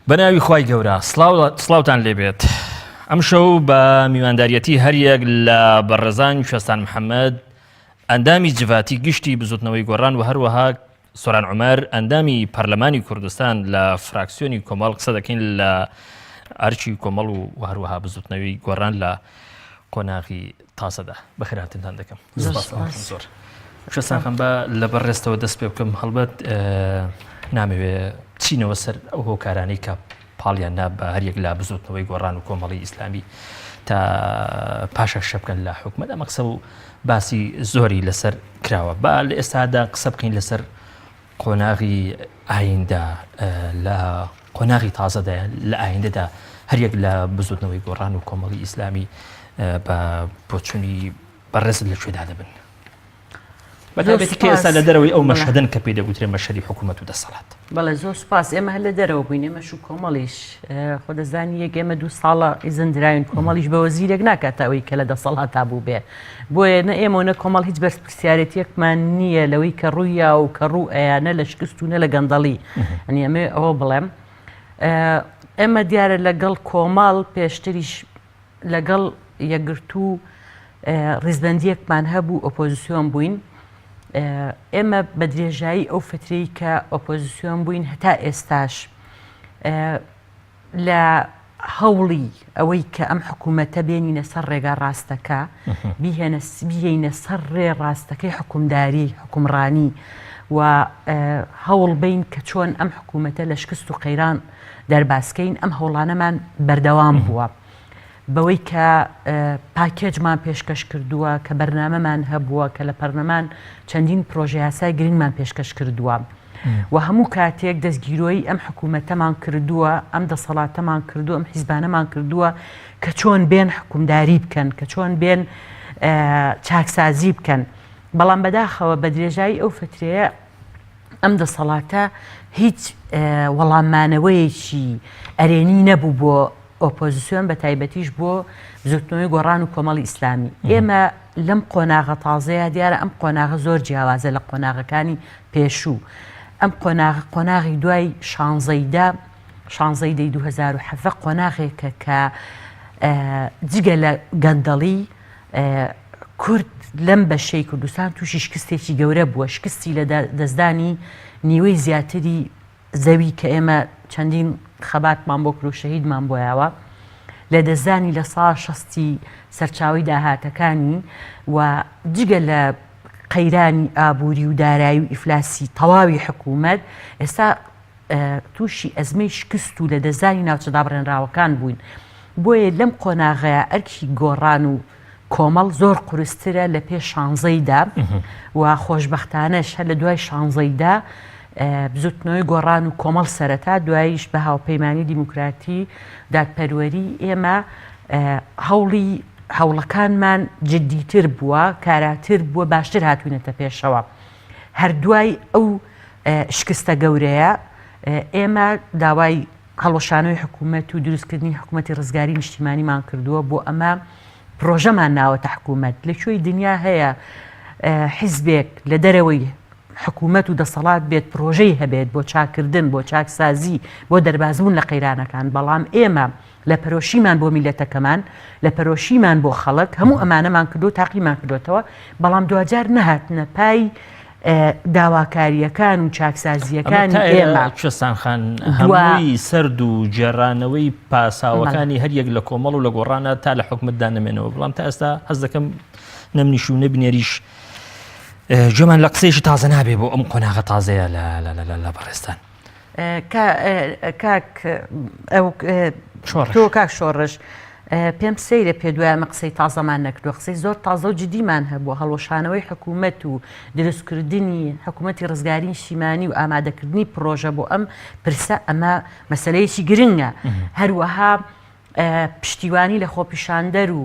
بەناوی خوای گەورە سڵاوتان لێبێت ئەمشەو بە میوانداریەتی هەریەک لە بەڕێزان کوێستان محەممەد ئەندامی جڤاتی گشتی بزوتنەوەی گۆڕان و هەروەها سۆران عومەر ئەندامی پەرلەمانی کوردستان لە فراکسیۆنی کۆمەڵ قسە دەکەین لە ئەرکی کۆمەڵ و هەروەها بزوتنەوەی گۆڕان لە قۆناغی تازەدا بەخێرهاتنتان دەکەم زۆر شەساخم بە لە بەڕێستەوە دەست پێ بکەم هەڵبەت نامەوێ چینەوە سەر ئەو هۆکارانەی کە پاڵیان نا بە هەریەک لە بزوتنەوەی گۆڕان و کۆمەڵی ئیسلامی تا پاشە شەبکەن لە حکومت ئەمە قسە و باسی زۆری لەسەر کراوە با لە ئێستادا قسە بکەین لەسەر قۆناغی ئایندە لە قۆناغی تازەدا لە ئایندەدا هەریەک لە بزوتنەوەی گۆڕان و کۆمەڵی ئیسلامی بە بۆچونی بەڕێزت لە کوێدا دەبن بەتایبەتی کە ئێستا لە دەرەوەی ئەو مەشهەدەن کە پێی دەگوترێ مەشهەدی حکوومەت و دەسەڵات. بەڵێ زۆر سوپاس ئێمە هەر لە دەرەوە بووین ئێمەش و کۆمەڵیش خۆ دەزانی یەک ئێمە دوو ساڵە ئیزن دراوین کۆمەڵیش بە وەزیرێک ناکات تا ئەوەی کە لە دەسەڵاتا بوو بێ بۆیە نە ئێمە و نە کۆمەڵ هیچ بەرپرسیارێتیەکمان نییە لەوەی کە ڕوویا و کە ڕوو ئەیا نە لە شکست و نە لە گەندەڵی ئەنی ئەمێ ئەوە بڵێم ئێمە دیارە لەگەڵ کۆمەڵ پێشتریش لەگەڵ یەکگرتوو ڕیزبەندییەکمان هەبوو ئۆپۆزیسیۆن بووین ئێمە بە درێژایی ئەو فترەی کە ئۆپۆزیسیۆن بووین هەتا ئێستاش لە هەوڵی ئەوەی کە ئەم حکوومەتە بێنینە سەر ڕێگا ڕاستەکە بیهێنە بیهێینە سەر ڕێ ڕاستەکەی حکومداری حکومڕانی و هەوڵ بین کە چۆن ئەم حکوومەتە لە شکست و قەیران دەربازکەین ئەم هەوڵانەمان بەردەوام بووە بەوەی کە پاکێجمان پێشکەش کردووە کە بەرنامەمان هەبووە کە لە پەرلەمان چەندین پرۆژە یاسای گرنگمان پێشکەش کردووە و هەموو کاتێک دەستگیرۆیی ئەم حکوومەتەمان کردووە ئەم دەسەڵاتەمان کردووە ئەم حیزبانەمان کردووە کە چۆن بێن حکومداری بکەن کە چۆن بێن چاکسازی بکەن بەڵام بەداخەوە بە درێژایی ئەو فترەیە ئەم دەسەڵاتە هیچ وەڵاممانەوەیەکی ئەرێنی نەبوو بۆ ئۆپۆزیسیۆن بە تایبەتیش بۆ بزوتنەوەی گۆڕان و کۆمەڵی ئیسلامی ئێمە لەم قۆناغە تازەیە دیارە ئەم قۆناغە زۆر جیاوازە لە قۆناغەکانی پێشوو ئەم قۆناغ قۆناغی دوای شانزەیدا شانزەی دەی 2017 قۆناغێکە کە جگە لە گەندەڵی کورد لەم بەشەی کوردستان تووشی شکستێکی گەورە بووە، شکستی لە دەستدانی نیوەی زیاتری زەوی کە ئێمە چەندین خەباتمان بۆ کرد و شەهیدمان بۆیاوە، لە دەستدانی لە سا شەستی سەرچاوەی داهاتەکانی و جگە لە قەیرانی ئابووری و دارایی و ئیفلاسی تەواوی حکوومەت، ئێستا تووشی ئەزمەی شکست و لەدەستدانی ناوچە دابڕێنراوەکان بووین. بۆیە لەم قۆناغەیا ئەرکی گۆڕان و کۆمەڵ زۆر قورسترە لە پێش شانزەی دا و خۆشبەختانەش هەر لە دوای شانزەی دا بزوتنەوەی گۆڕان و کۆمەڵ سەرەتا دواییش بە هاوپەیمانی دیموکراتی دادپەروەری ئێمە هەوڵی هەوڵەکانمان جدیتر بووە کاراتر بووە باشتر هاتوینەتە پێشەوە. هەر دوای ئەو شکستە گەورەیە ئێمە داوای هەڵوەشانەوەی حکوومەت و دروستکردنی حکوومەتی ڕزگاری نیشتیمانیمان کردووە بۆ ئەمە پرۆژەمان ناوەتە حکوومەت لە کوێی دنیا هەیە حیزبێک لە دەرەوەی حکوومەت و دەسەڵات بێت پرۆژەی هەبێت بۆ چاکردن بۆ چاکسازی بۆ دەربازبوون لە قەیرانەکان بەڵام ئێمە لە پەرۆشیمان بۆ میللەتەکەمان، لە پەرۆشیمان بۆ خەڵک، هەموو ئەمانەمان کردو تاقیمان کردۆتەوە، بەڵام دواجار نەهاتنە پای داواکارییەکان و چاکسازییەکانی ئێمە. کوێستان خان هەمووی سەرد و گێڕانەوەی پاساوەکانی هەریەک لە کۆمەڵ و لە گۆڕانە تا لە حکومەتدا نەمێنەوە، بەڵام تا ئێستا هەست دەکەم نەمنیش و نەبینەریش گوێمان لە قسەیەکی تازە نابێ بۆ ئەم قۆناغە تازەیە لە بەڕێزتان. کاک تۆ کاک شۆڕش پێم سەیرە پێ دوای ئەمە قسەی تازەمان نەکردووە قسەی زۆر تازە و جدیمان هەبوو هەڵوەشانەوەی حکوومەت و دروستکردنی حکوومەتی ڕزگاری نیشتیمانی و ئامادەکردنی پرۆژە بۆ ئەم پرسە ئەمە مەسلەیەکی گرنگە هەروەها پشتیوانی لە خۆپیشاندەر و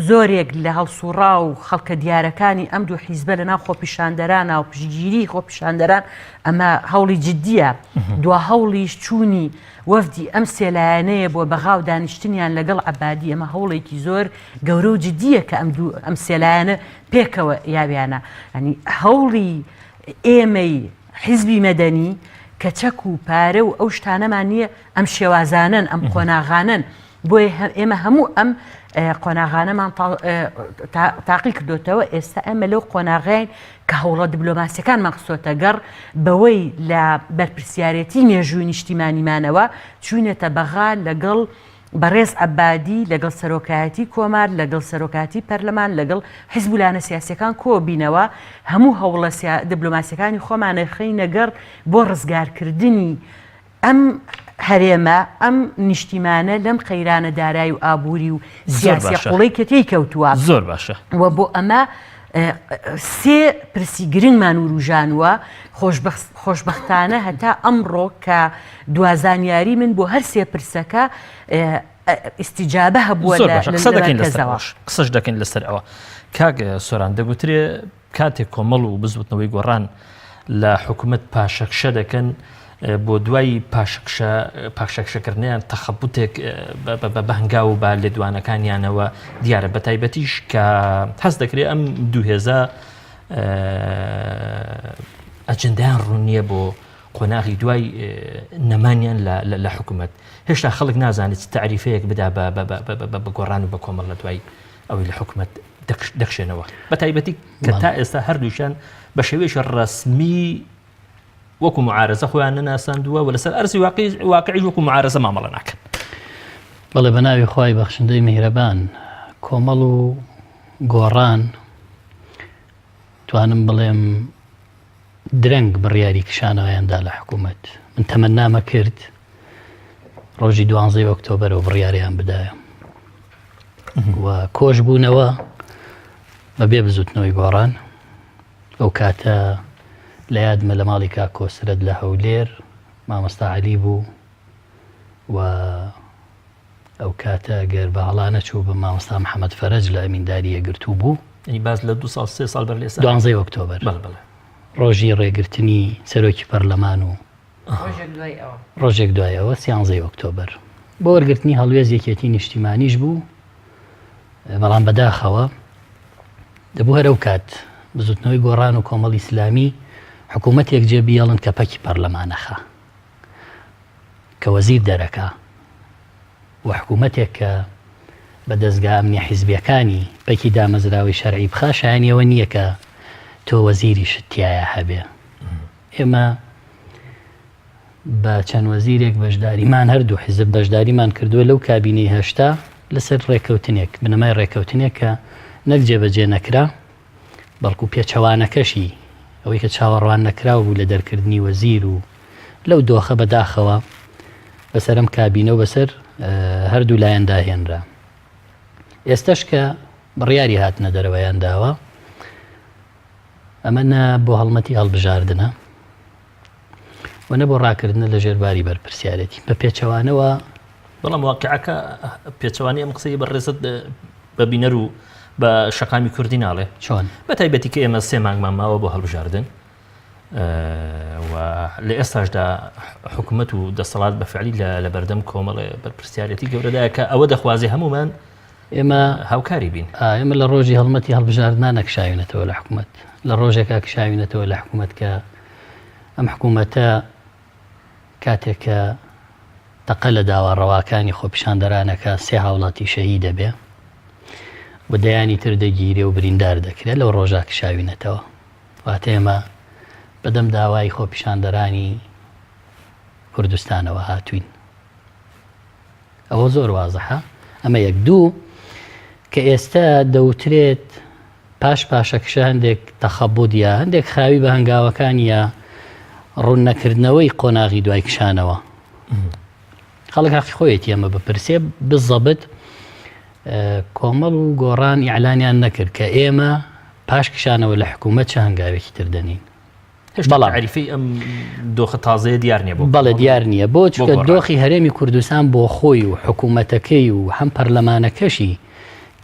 زۆرێک لە هەڵسوڕاو و خەڵکە دیارەکانی ئەم دوو حیزبە لە ناو خۆپیشاندەرانە و پشتگیری خۆپیشاندەران ئەمە هەوڵی جددیە دوا هەوڵیش چوونی وەفدی ئەم سێلایەنەیە بۆ بەغا و دانیشتنیان لەگەڵ عەبادی ئەمە هەوڵێکی زۆر گەورە و جددیە کە ئەم دوو ئەم سێلایەنە پێکەوە یاویانە ئەنی هەوڵی ئێمەی حیزبی مەدەنی. کە چەک و پارە و ئەو شتانەمان نییە ئەم شێوازانەن ئەم قۆناغانەن بۆیە ئێمە هەموو ئەم قۆناغانەمان تاقی کردوتەوە ئێستا ئێمە لەو قۆناغین کە هەوڵە دبلۆماسیەکانمان خستۆتە گەڕ بەوەی لە بەرپرسیارەتی مێژووی نیشتیمانیمانەوە چوینەتە بەغا لەگەڵ بەڕێز عەبادی لەگەڵ سەرۆکایەتی کۆمار لەگەڵ سەرۆکاتی پەرلەمان لەگەڵ حزب و لایەنە سیاسیەکان کۆبینەوە هەموو هەوڵە دبلۆماسیەکانی خۆمانە خەینە گەڕ بۆ ڕزگارکردنی ئەم هەرێمە، ئەم نیشتیمانە لەم قەیرانە دارای و ئابووری و سیاسیە قوڵەی کە تێی کەوتووە. زۆر باشە. و بۆ ئەمە سێ پرسی گرنگمان وروژانووە، خۆشبەختانە هەتا ئەمڕۆ کە دوا زانیاری من بۆ هەر سێ پرسەکە ئیستیجابە هەبووە لە مەرکەزەوە. قسەش دەکەین لەسەر ئەوە. کاک سۆران دەگوترێ کاتێک کۆمەڵ و بزوتنەوەی گۆڕان لە حکومەت پاشەکشە دەکەن بۆ دوای پاشەکشە پاشەکشەکردنیان تەخەبوتێک بە هەنگاو و بە لێدوانەکانیانەوە دیارە بە تایبەتیش کە هەست دەکرێت ئەم دوو هێزە ئەجندایان ڕوون نییە بۆ قۆناغی دوای نەمانیان لە حکوومەت هێشتا خەڵک نازانێت تعریفەیەک بدا بە گۆڕان و بە کۆمەڵ لە دوای ئەوەی لە حکومەت دەکشێنەوە بە تایبەتی کە تا ئێستا هەردووشیان بە شێوەیەکی ڕەسمی وەکو معارەزە خۆیان نەناساندووە و لەسەر ئەرزی واقعی واقعی وەکو معارەزە مامەڵە ناکەن. بەڵێ بە ناوی خوای بەخشندەی میهرەبان کۆمەڵ و گۆڕان توانم بڵێم درەنگ بڕیاری کشانەوەیان دا لە حکوومەت من تەمەنامە کرد ڕۆژی دوانزەی ئۆکتۆبەرەوە بڕیاریان بدایە و کۆش بوونەوە بە بێ بزوتنەوەی گۆڕان ئەو کاتە لە یادمە لە ماڵی کاک کۆسرەت لە هەولێر مامۆستا عەلی بوو و ئەو کاتە گەر بە هەڵا نەچوو بە مامۆستا محەممەد فەرەج لە ئەمینداری یەکگرتوو بوو. یعنی باس لە دو ساڵ سێ ساڵ بەر لە ئێستا دوانزەی ئۆکتۆبەر بەڵێ بەڵێ ڕۆژی ڕێگرتنی سەرۆکی پەرلەمان و ڕۆژێک دوای ئەوە ڕۆژێک دوای ئەوە سیانزەی ئۆکتۆبەر بۆ وەرگرتنی هەڵوێست یەکێتی نیشتیمانیش بوو بەڵام بەداخەوە دەبوو هەر ئەو کات بزوتنەوەی گۆڕان و کۆمەڵی ئیسلامی حکوومەتێک جێ بیەڵن کە پەکی پەرلەمانەخە کە وەزیر دەرەکا و حکوومەتێک کە بە دەزگا ئەمنیە حیزبیەکانی پەکی دامەزراوەی شەرعی بخا شایانی ئەوە نییە کە تۆ وەزیریشت تیایا هەبێ. ئێمە بە چەند وەزیرێک بەشداریمان هەردوو حیزب بەشداریمان کردووە لەو کابینەی هەشتا لەسەر ڕێککەوتنێک بنەمای ڕێککەوتنێک کە نەک جێبەجێ نەکرا بەڵکو پێچەوانەکەشی ئەوەی کە چاوەڕوان نەکراو بوو لە دەرکردنی وەزیر و لەو دۆخە بەداخەوە بەسەر ئەم کابینە و بەسەر هەردوو لایەندا هێنرا. ئێستەش کە بڕیاری هاتنە دەرەوەیان داوە ئەمە نە بۆ هەڵمەتی هەڵبژاردنە و نە بۆ ڕاکردنە لە ژێرباری بەرپرسیارێتی بە پێچەوانەوە. بەڵام واقعەکە پێچەوانەی ئەم قسەی بەڕێزت بە بینەر و بە شەقامی کوردی ناڵێ چۆن؟ بە تایبەتی کە ئێمە سێ مانگمان ماوە بۆ هەڵبژاردن و لە ئێستاشدا حکوومەت و دەسەڵات بە فعلی لە بەردەم کۆمەڵێ بەرپرسیارەتی گەورەدایە کە ئەوە دەخوازێ هەمومان ئێمە هاوکاری بین. ئێمە لە ڕۆژی هەڵمەتی هەڵبژاردنا نەکشاوینەتەوە لە حکوومەت لە ڕۆژێکا کشاوینەتەوە لە حکوومەت کە ئەم حکوومەتە کاتێک کە تەقە لە داوا ڕەواکانی خۆپیشاندەرانەکە سێ هاوڵاتی شەهید دەبێ و دەیانی تر دەگیرێ و بریندار دەکرێت لەو ڕۆژا کشاوینەتەوە واتە ئێمە بەدەم داوای خۆپیشاندەرانی کوردستانەوە هاتوین ئەوە زۆر وازحە ئەمە یەک دوو کە ئێستا دەوترێت پاش پاشەکشە هەندێک تەخەبود یا هەندێک خاوی بە هەنگاوەکان یا ڕوون نەکردنەوەی قۆناغی دوای کشانەوە خەڵک حەقی خۆیەتی ئەمە بپرسێ بزەبت کۆمەڵ و گۆڕان ئیعلانیان نەکرد کە ئێمە پاش کشانەوە لە حکوومەت چه هەنگاوێکی تر دەنین بەڵام عریفەی ئەم دۆخە تازەیە دیار نییە بۆ بەڵێ دیار نییە بۆ چونکە دۆخی هەرێمی کوردستان بۆ خۆی و حکوومەتەکەی و هەم پەرلەمانەکەشی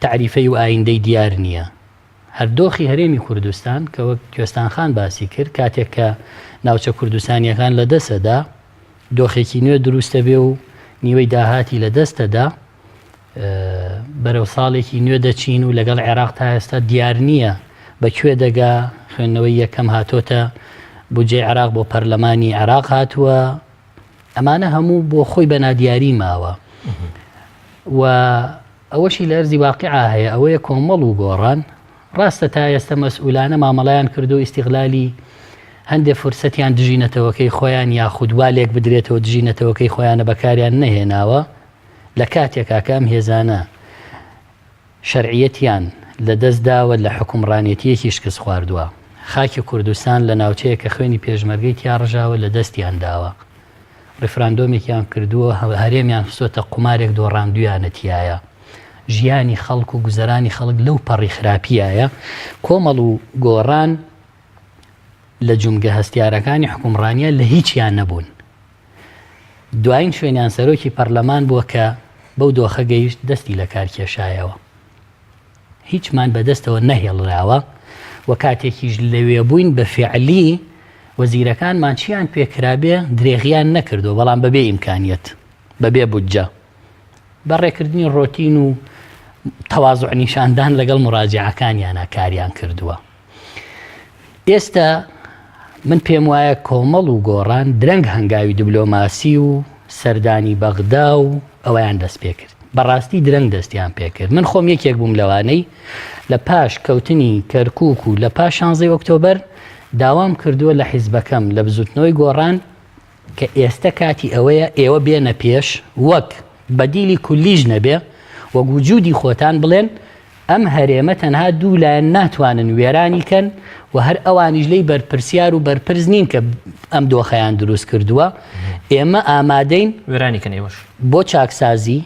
تەعریفەی و ئایندەی دیار نییە هەر دۆخی هەرێمی کوردستان کە وەک کوێستان خان باسی کرد کاتێک کە ناوچە کوردستانیەکان لە دەسەدا دۆخێکی نوێ دروستە بێ و نیوەی داهاتی لە دەستەدا بەرەو ساڵێکی نوێ دەچین و لەگەڵ عێراق تا ئێستا دیار نییە بە کوێ دەگا، خوێندنەوەی یەکەم هاتۆتە بودجەی عێراق بۆ پەرلەمانی عێراق هاتووە، ئەمانە هەموو بۆ خۆی بە نادیاری ماوە و ئەوەشی لە ئەرزی واقیعا هەیە ئەوەیە کۆمەڵ و گۆڕان ڕاستە تا ئێستا مەسئولانە مامەڵەیان کردو ئیستیغلالی هەندێک فرسەتیان دژی نەتەوەکەی خۆیان یاخود وا لێک بدرێتەوە دژی نەتەوەکەی خۆیانە بەکاریان نەهێناوە لە کاتێکا کە ئەم هێزانە شەرعیەتیان لە دەست داوە لە حوکمڕانێتیەکی شکست خواردوە خاکی کوردستان لە ناوچەیەک کە خوێنی پێشمەرگەی تیا ڕژاوە لە دەستیان داوە ڕیفراندۆمێکیان کردووە هەرێمیان خستۆتە قومارێک دۆڕاندویانە تیایا ژیانی خەڵک و گوزەرانی خەڵک لەو پەڕی خراپیایە کۆمەڵ و گۆڕان لە جومگە هەستیارەکانی حکومڕانیە لە هیچیان نەبوون دوایین شوێنیان سەرۆکی پەرلەمان بووە کە بەو دۆخە گەیشت دەستی لە کار کێشایەوە. هیچمان بەدەستەوە نەهێڵراوە و کاتێکیش لەوێ بووین بە فیعلی وەزیرەکانمان چیان پێکرابێ درێغیان نەکردووە بەڵام بەبێ ئیمکانیەت بەبێ بودجە بە ڕێکردنی ڕۆتین و تەوازع نیشاندان لەگەڵ مراجعەکانیانە کاریان کردووە. ئێستا من پێم وایە کۆمەڵ و گۆڕان درەنگ هەنگاوی دبلۆماسی و سەردانی بەغدا و ئەوەیان دەست پێکرد بەڕاستی درەنگ دەستیان پێکرد من خۆم یەکێک بووم لەوانەی لە پاش کەوتنی کەرکک و لە پاش شانزەی ئۆکتۆبەر داوام کردووە لە حیزبەکەم لە بزوتنەوەی گۆڕان کە ئێستە کاتی ئەوەیە ئێوە بێنە پێش وەک بەدیلی کولیش نەبێ وەک وجودی خۆتان بڵێن ئەم هەرێمە تەنها دوو لایەن ناتوانن وێرانی کەن و هەر ئەوانیش لێی بەرپرسیار و بەرپرس نین کە ئەم دۆخەیان دروست کردووە ئێمە ئامادەین وێرانی کەن ئێوەش بۆ چاکسازی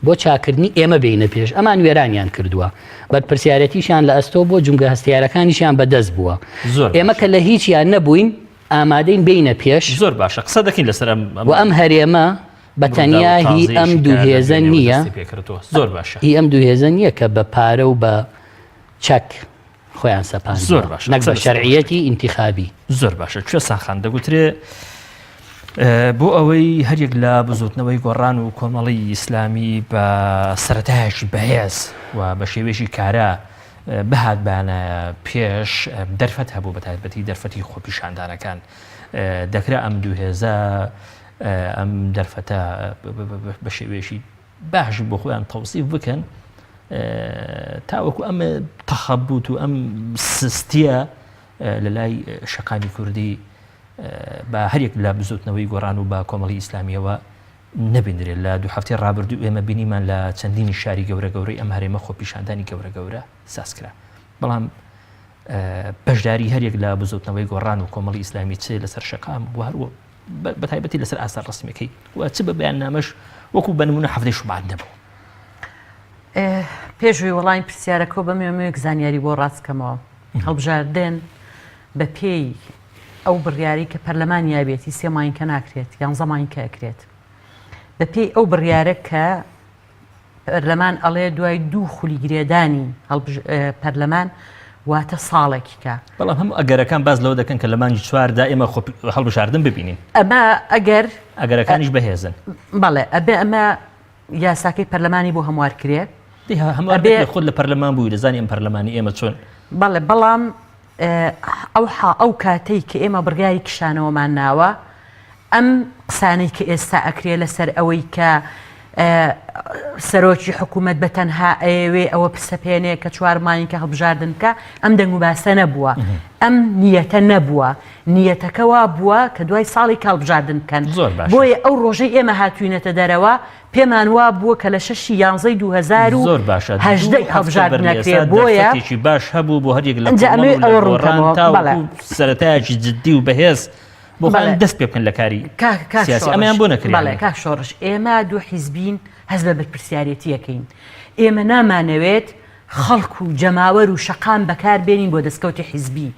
بۆ چاکردنی ئێمە بێینە پێش ئەمان وێرانیان کردووە بەرپرسیارەتیشیان لە ئەستۆ بۆ جومگە هەستیارەکانیشیان بەدەست بووە زۆر ئێمە کە لە هیچیان نەبووین ئامادەین بێینە پێش. زۆر باشە قسە دەکەین لەسەر ئەم و ئەم هەرێمە بە تەنیا هی ئەم دوو هێزە نییە زۆر باشە هی ئەم دوو هێزە نییە کە بە پارە و بە چەک خۆیان سەپاندووە زۆر باشە نەک بە شەرعیەتی ئینتیخابی. زۆر باشە کوێستان خان دەگوترێ بۆ ئەوەی هەریەک لە بزوتنەوەی گۆڕان و کۆمەڵی ئیسلامی بە سەتایەکی بەهێز و بە شێوەیەکی کارا بهاتبانایە پێش دەرفەت هەبوو بە تایبەتی دەرفەتی خۆپیشاندانەکان دەکرا ئەم دوو هێزە ئەم دەرفەتە بە شێوەیەکی باش بۆ خۆیان تەوسیف بکەن تاوەکو ئەم تەخەبوت و ئەم سستیە لە لای شەقامی کوردی بە هەریەک لە بزوتنەوەی گۆڕان و بە کۆمەڵی ئیسلامیەوە نەبیندرێت لە دوو هەفتەی ڕابردوو ئێمە بینیمان لە چەندینی شاری گەورە گەورەی ئەم هەرێمە خۆپیشاندانی گەورە گەورە ساز کرا بەڵام بەشداری هەریەک لە بزوتنەوەی گۆڕان و کۆمەڵی ئیسلامی چ لەسەر شەقام و هەروە بە تایبەتی لەسەر ئاستا ڕسمیەکەی و چ بە بەیان نامەش وەکو بە نمونە حەفتەی شوبات نەبوو. پێشوی وەڵامی پرسیارەکەەوە بەمەوێ زانیاری بۆ ڕاستکەمەوە هەڵبژاردن بە پێی ئەو بڕیارەی کە پەرلەمان یاویەتی سێ مانگکە ناکرێت یانزە مانگکە ئەکرێت بەپێی ئەو بڕیارە کە پەرلەمان ئەڵێ دوای دوو خولی گرێدانی پەرلەمان واتە ساڵێکی کە بەڵام هەموو ئەگەرەکان باز لەوە دەکەن کە لە مانگی چواردا ئێمە هەڵبژاردن ببینین ئەمە ئەگەر ئەگەرەکانیش بەهێزن بەڵێ ئەبێ ئەمە یاساکەی پەرلەمانی بۆ هەموار کرێ هەموو خۆت لە پەرلەمان بووی دەزانی ئەم پەرلەمانی ئێمە چۆن بەڵێ بەڵام ئەو حا ئەو کاتەی کە ئێمە بڕیاری کشانەوەمان ناوە ئەم قسانەی کە ئێستا ئەکرێ لەسەر ئەوەی کە سەرۆکی حکوومەت بە تەنها ئەیەوێ ئەوە پسەپێنێ کە چوار مانگی کە هەڵبژاردن بکە ئەم دەنگ و باسە نەبووە ئەم نیەتە نەبووە نیەتەکە وا بووە کە دوای ساڵی کاڵبژاردن بکەن بۆیە ئەو ڕۆژەی ئێمە هاتوینەتە دەرەوە پێمان وا بووە کە لە شەشی یانزەی زۆر باشە 2018 دوو هەفتە هەڵبژاردن بەر لە ئەکرێ ئێستا بۆیە دەرفەتێکی باش هەبوو بۆ هەریەک لە ئینجا کۆمەڵ ئەمەوێ و لە ئەوە ڕوون گۆڕان کەمەوە بەڵێ تاوەکو سەرەتایەکی جددی و بەهێز بۆ بەڵێ خۆیان دەست پێ بکەن لە کاری کاک کاک سیاسی شۆڕش ئەمەیان بۆ نەکرد بەڵێ یانی. کاک شۆڕش ئێمە دوو حیزبین هەست بە بەرپرسیارێتییەکەین ئێمە نامانەوێت خەڵک و جەماوەر و شەقام بەکار بێنین بۆ دەستکەوتی حیزبی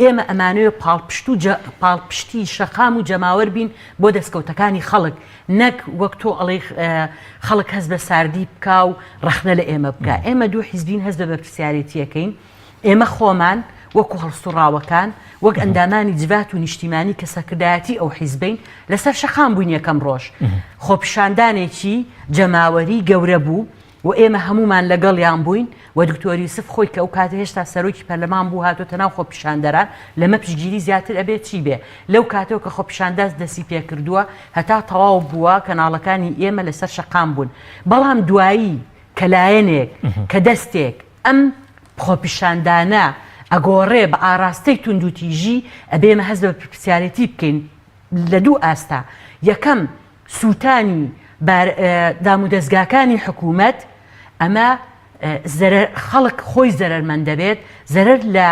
ئێمە ئەمانەوێ پاڵپشت و پاڵپشتی شەقام و جەماوەر بین بۆ دەستکەوتەکانی خەڵک نەک وەک تۆ ئەڵێی خەڵک هەست بە ساردی بکا و ڕەخنە لە ئێمە بکا ئێمە دوو حیزبین هەست بە بەرپرسیارێتیەکەین ئێمە خۆمان وەکو هەڵسوڕاوەکان وەک ئەندامانی جڤات و نیشتیمانی کە سەرکردایەتی ئەو حیزبین لەسەر شەقام بووین یەکەم ڕۆژ خۆپیشاندانێکی جەماوەری گەورە بوو. و ئێمە هەموومان لەگەڵیان بووین و دکتۆر یوسف خۆی کە ئەو کاتە هێشتا سەرۆکی پەرلەمان بوو هاتۆتە ناو خۆپیشاندەران لەمە پشتگیری زیاتر ئەبێ چی بێ لەو کاتەوە کە خۆپیشانداس دەسی پێکردووە هەتا تەواو بووە کەناڵەکانی ئێمە لەسەر شەقام بوون بەڵام دوایی کە لایەنێک کە دەستێک ئەم خۆپیشاندانە ئەگۆڕێ بە ئاراستەی توندوتیژی ئەبێ ئێمە هەست بە بەرپرسیارێتی بکەین لە دوو ئاستا یەکەم سووتانی دامودەزگاکانی حکوومەت ئەمە خەڵک خۆی زەرەرمەند دەبێت زەرەر لە